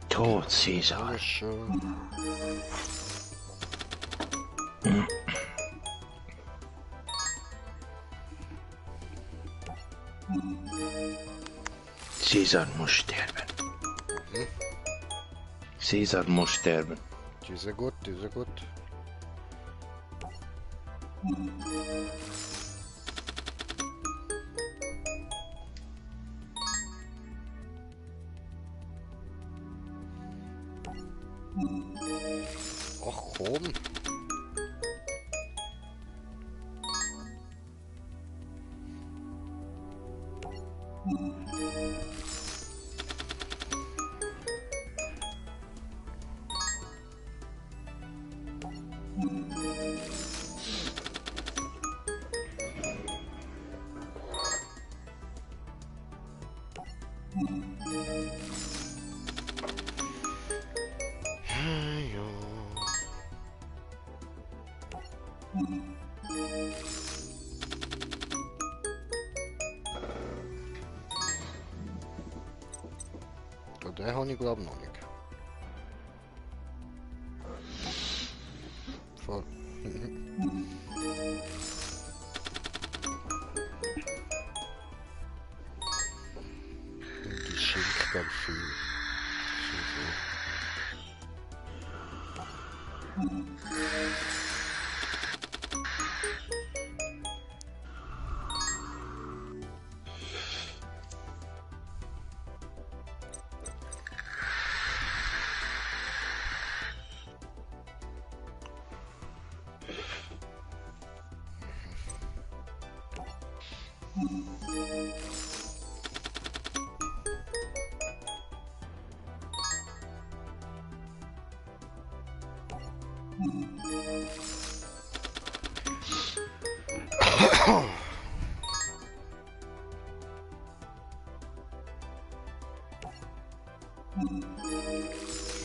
Tot, Caesar. Alles schön. Caesar muss sterben. Caesar muss sterben. Die ist gut, die ist gut. Ach komm. Den habe ich glaube noch nicht. Voll. Die schinkt dann viel.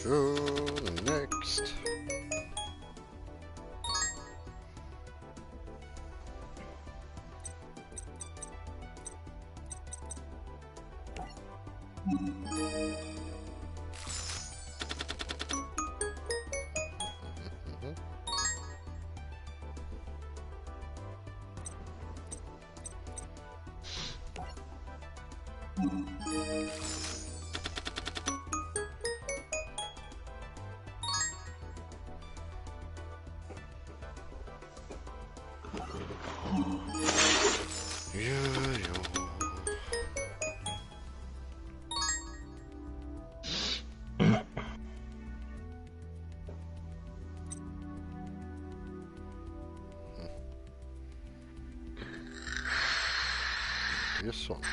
So, next. interessant.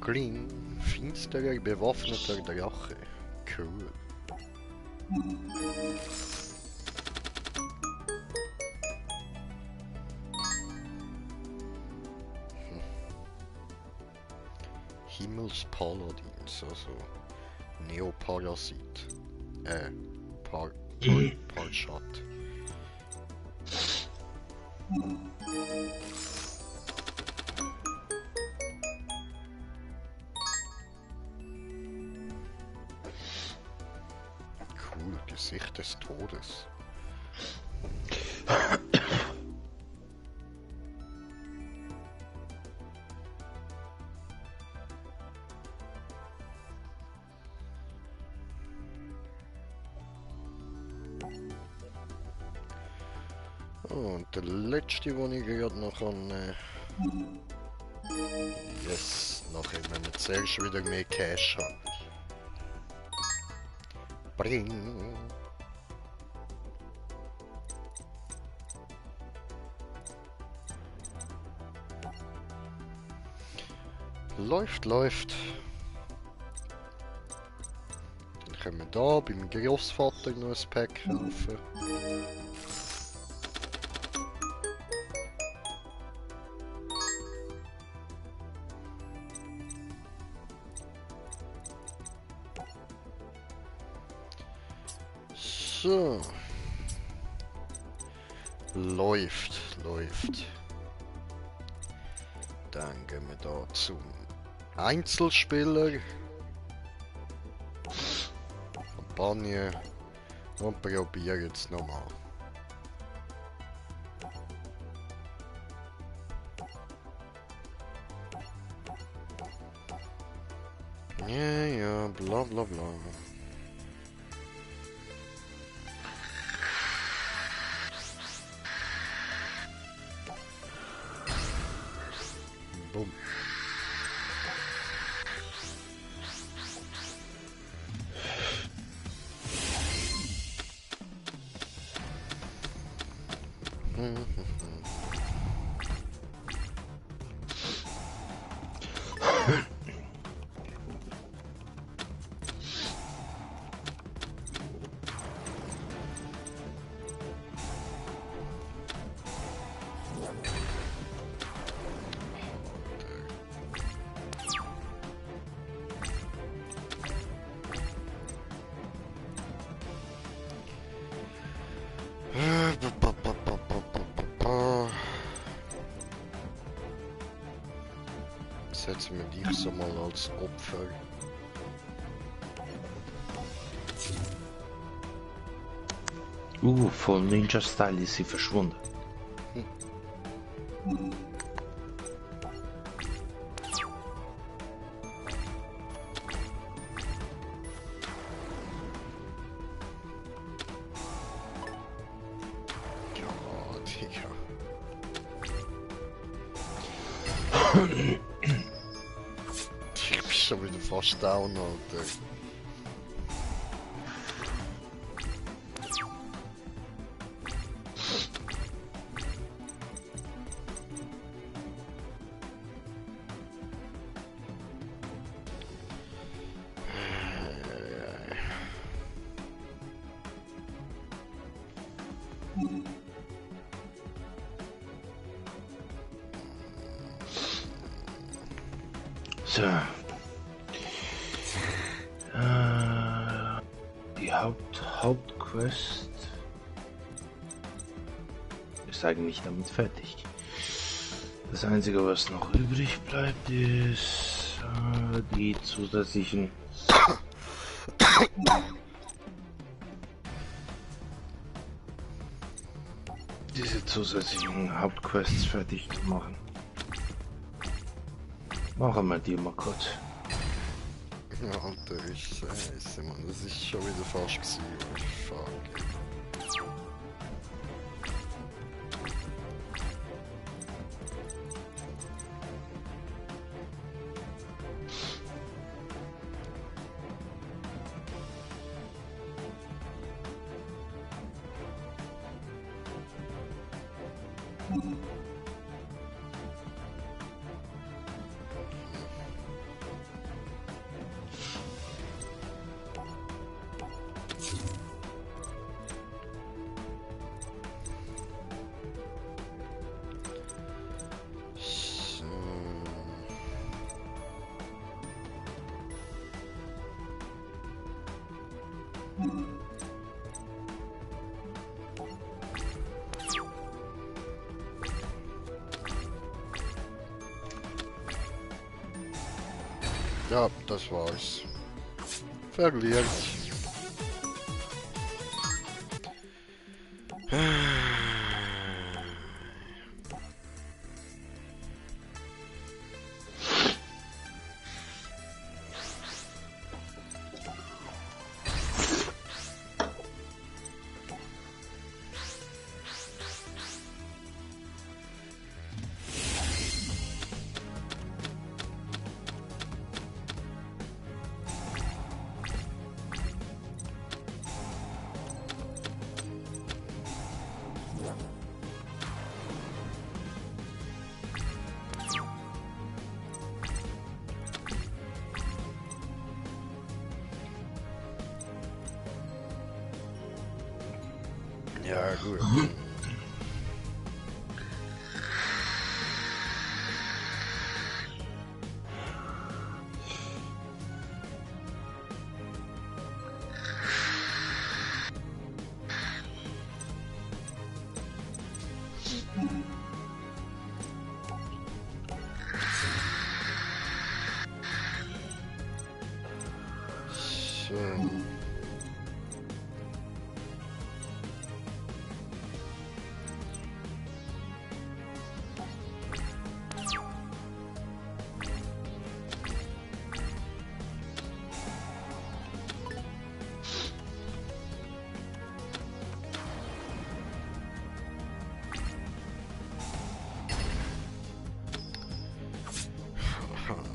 Kling, finsterer, bewaffneter Drache. Cool. Himmelspaladins, also Neoparasit. Parchat. Cool, Gesicht des Todes. Oh, und der letzte, den ich gerade noch kann. Yes, nachher, wenn wir zuerst wieder mehr Cash haben. Bring! Läuft, läuft. Dann können wir da beim Großvater noch ein Pack kaufen. So. Läuft, läuft. Dann gehen wir da zum Einzelspieler. Kampagne. Und probieren jetzt nochmal. Ja, ja, bla bla bla. Bumm. Setzen wir dich so mal als Opfer. Voll Ninja-Style ist sie verschwunden. Ja, Digga. Ich bin schon wieder fast down, Alter. So. Die Hauptquest ist eigentlich damit fertig. Das Einzige, was noch übrig bleibt, ist die zusätzlichen Hauptquests fertig zu machen. Machen wir die mal kurz. Ja, Alter, ich scheiße, Mann. Das ist schon wieder fast gewesen. Fuck. So. Ja, das war's. Verliert. Ja, gut. So. What the fuck?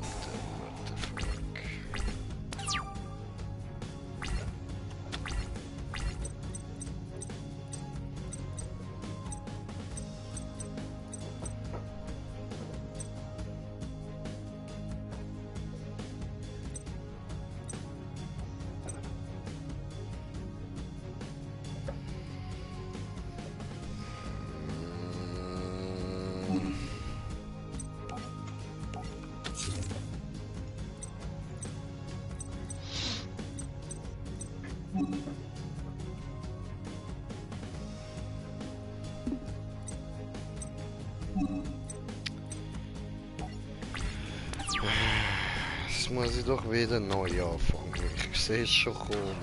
Jetzt muss ich doch wieder neu anfangen. Ich sehe es schon kommen.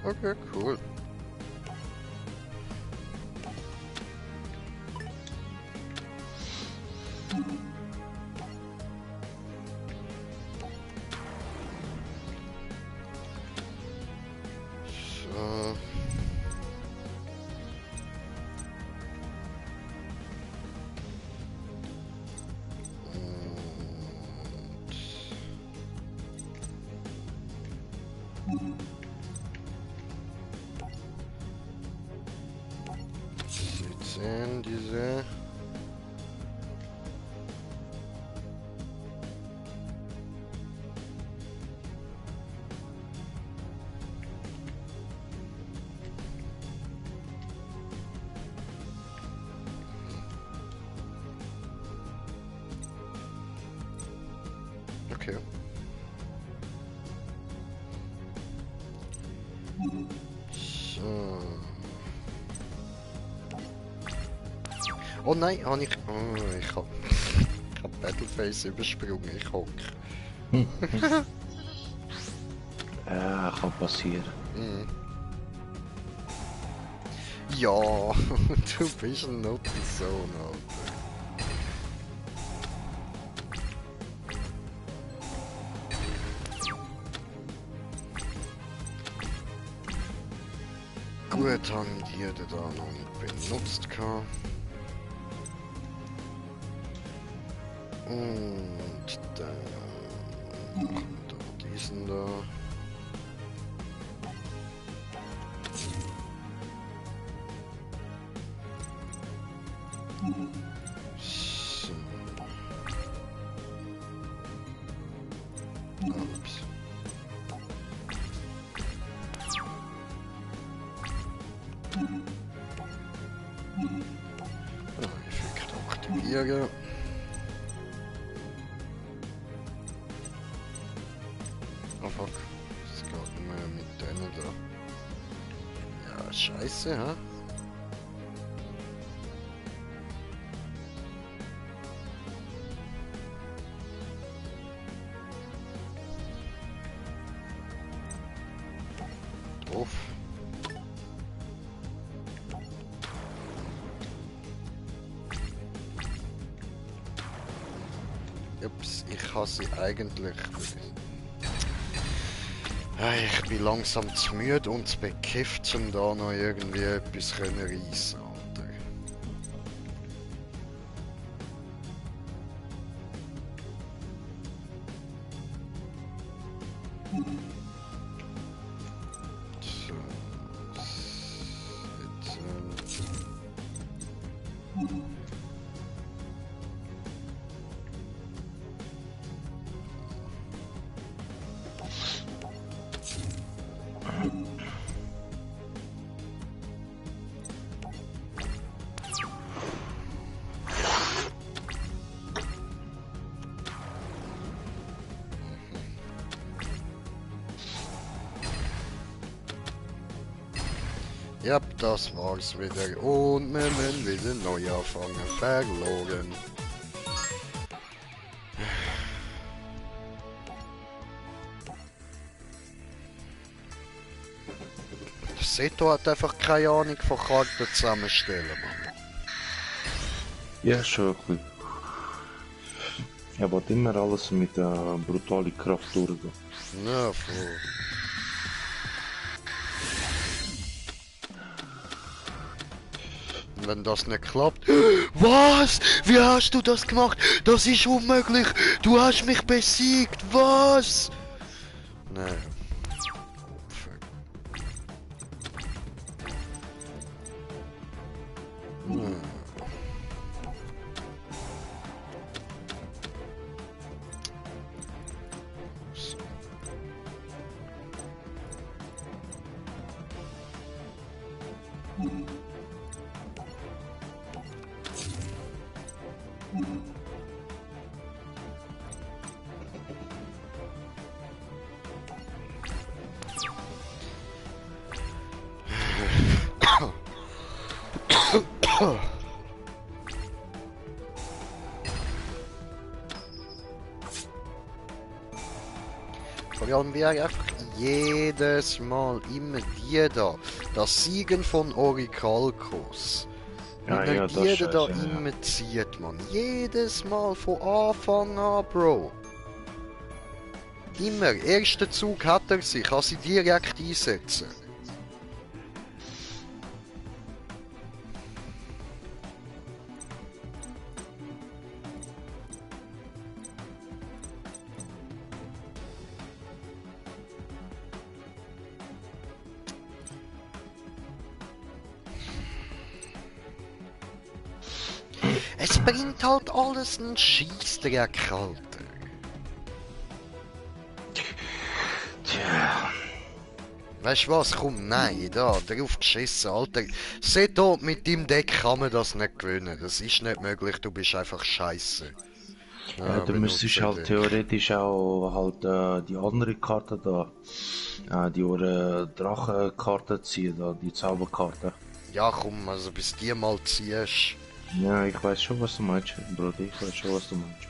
Okay, cool. So. Und 17, diese. Okay. So. Oh nein, habe ich... Oh, ich hab Battleface übersprungen, ich hock. Ja, kann passieren. Mhm. Ja, du bist ein Nuttensohn, Alter. Gut, habe ich die da noch nicht benutzt. Und dann machen wir da diesen da. So. Ups. Effekt aktivieren. Oh fuck, es geht nicht mehr mit denen da. Ja, scheiße, hä? Doof. Ups, ich habe sie eigentlich... Ich bin langsam zu müde und zu bekifft, um da noch irgendwie etwas reissen, Alter. So. Jetzt, ja, das war's wieder. Und wir müssen wieder neu anfangen. Verloren. Seto hat einfach keine Ahnung von Karten zusammenstellen, Mann. Ja, schon ein bisschen. Er will immer alles mit brutaler Kraft durchgehen. Ja, voll. Wenn das nicht klappt... Was? Wie hast du das gemacht? Das ist unmöglich! Du hast mich besiegt! Was? Nein. Opfer. Hm. So. Vor allem wie einfach jedes Mal immer die da. Das Siegen von Orichalcos. Ja, Wie ja, er das jeder ist da scheiße, ja. immer zieht, man. Jedes Mal von Anfang an, Bro. Immer. Erster Zug hat er sich. Kann sie direkt einsetzen. Es bringt halt alles einen Scheissdreck, Alter. Tja. Weißt du was? Komm, nein, da, drauf geschissen, Alter. Seto, mit dem Deck kann man das nicht gewinnen. Das ist nicht möglich, du bist einfach scheiße. Ja, du müsstest halt theoretisch auch halt die andere Karte da, die Drachenkarte ziehen, da, die Zauberkarte. Ja, komm, also bis die mal ziehst. Ja, ich weiß schon, was du meinst, Bruder, ich weiß schon, was du meinst.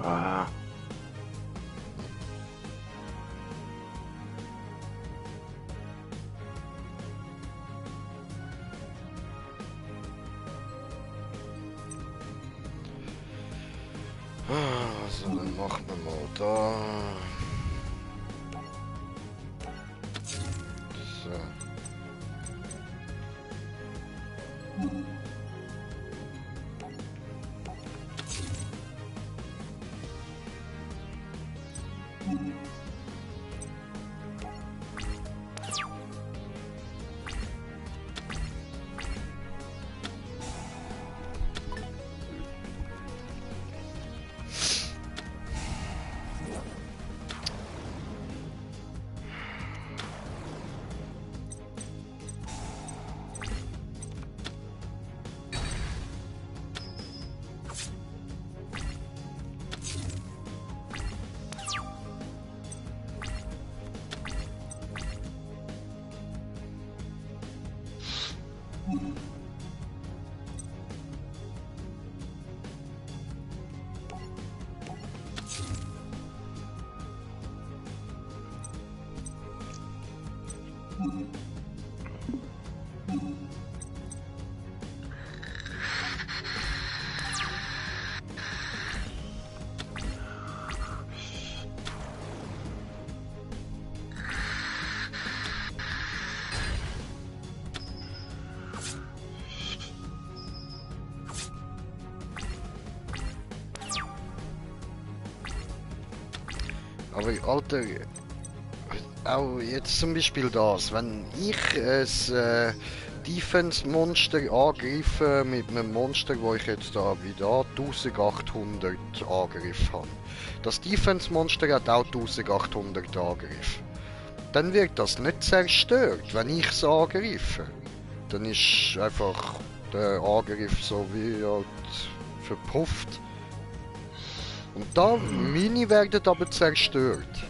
Ah. Also, dann machen wir mal da. So. Aber Alter, auch jetzt zum Beispiel das, wenn ich ein Defense-Monster angreife mit einem Monster, wo ich jetzt da wieder 1800 Angriff habe. Das Defense-Monster hat auch 1800 Angriff. Dann wird das nicht zerstört, wenn ich es angreife. Dann ist einfach der Angriff so wie halt verpufft. Und da, meine werden aber zerstört.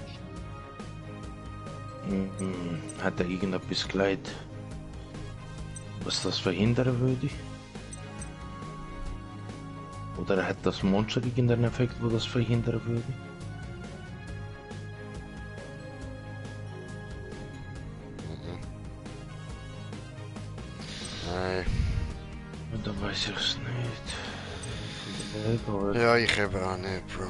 Hat er irgendetwas gelegt, was das verhindern würde? Oder hat das Monster irgendeinen Effekt, wo das verhindern würde? Nein. Und dann weiß ich es nicht. Ja, ich eben auch nicht, Bro.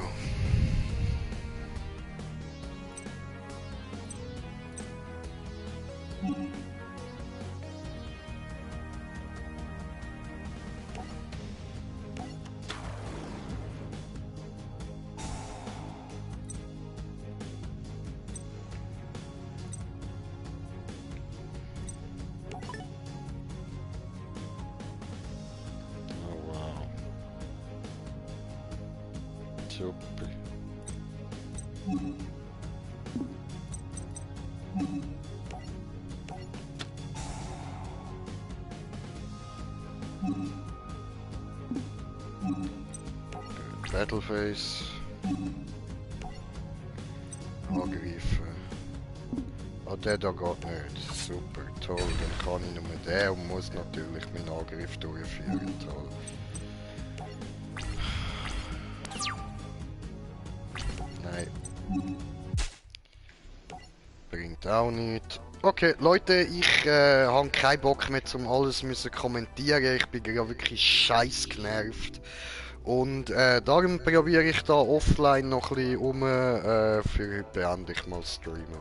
Super. Battleface. Angreifen. Ah, der da geht nicht. Super, toll. Dann kann ich nur den und muss natürlich meinen Angriff durchführen. Toll. Nein. Bringt auch nicht. Okay, Leute, ich habe keinen Bock mehr, um alles müssen kommentieren. Ich bin gerade wirklich scheiß genervt. Und darum probiere ich da offline noch ein bisschen für heute beende ich mal streamen.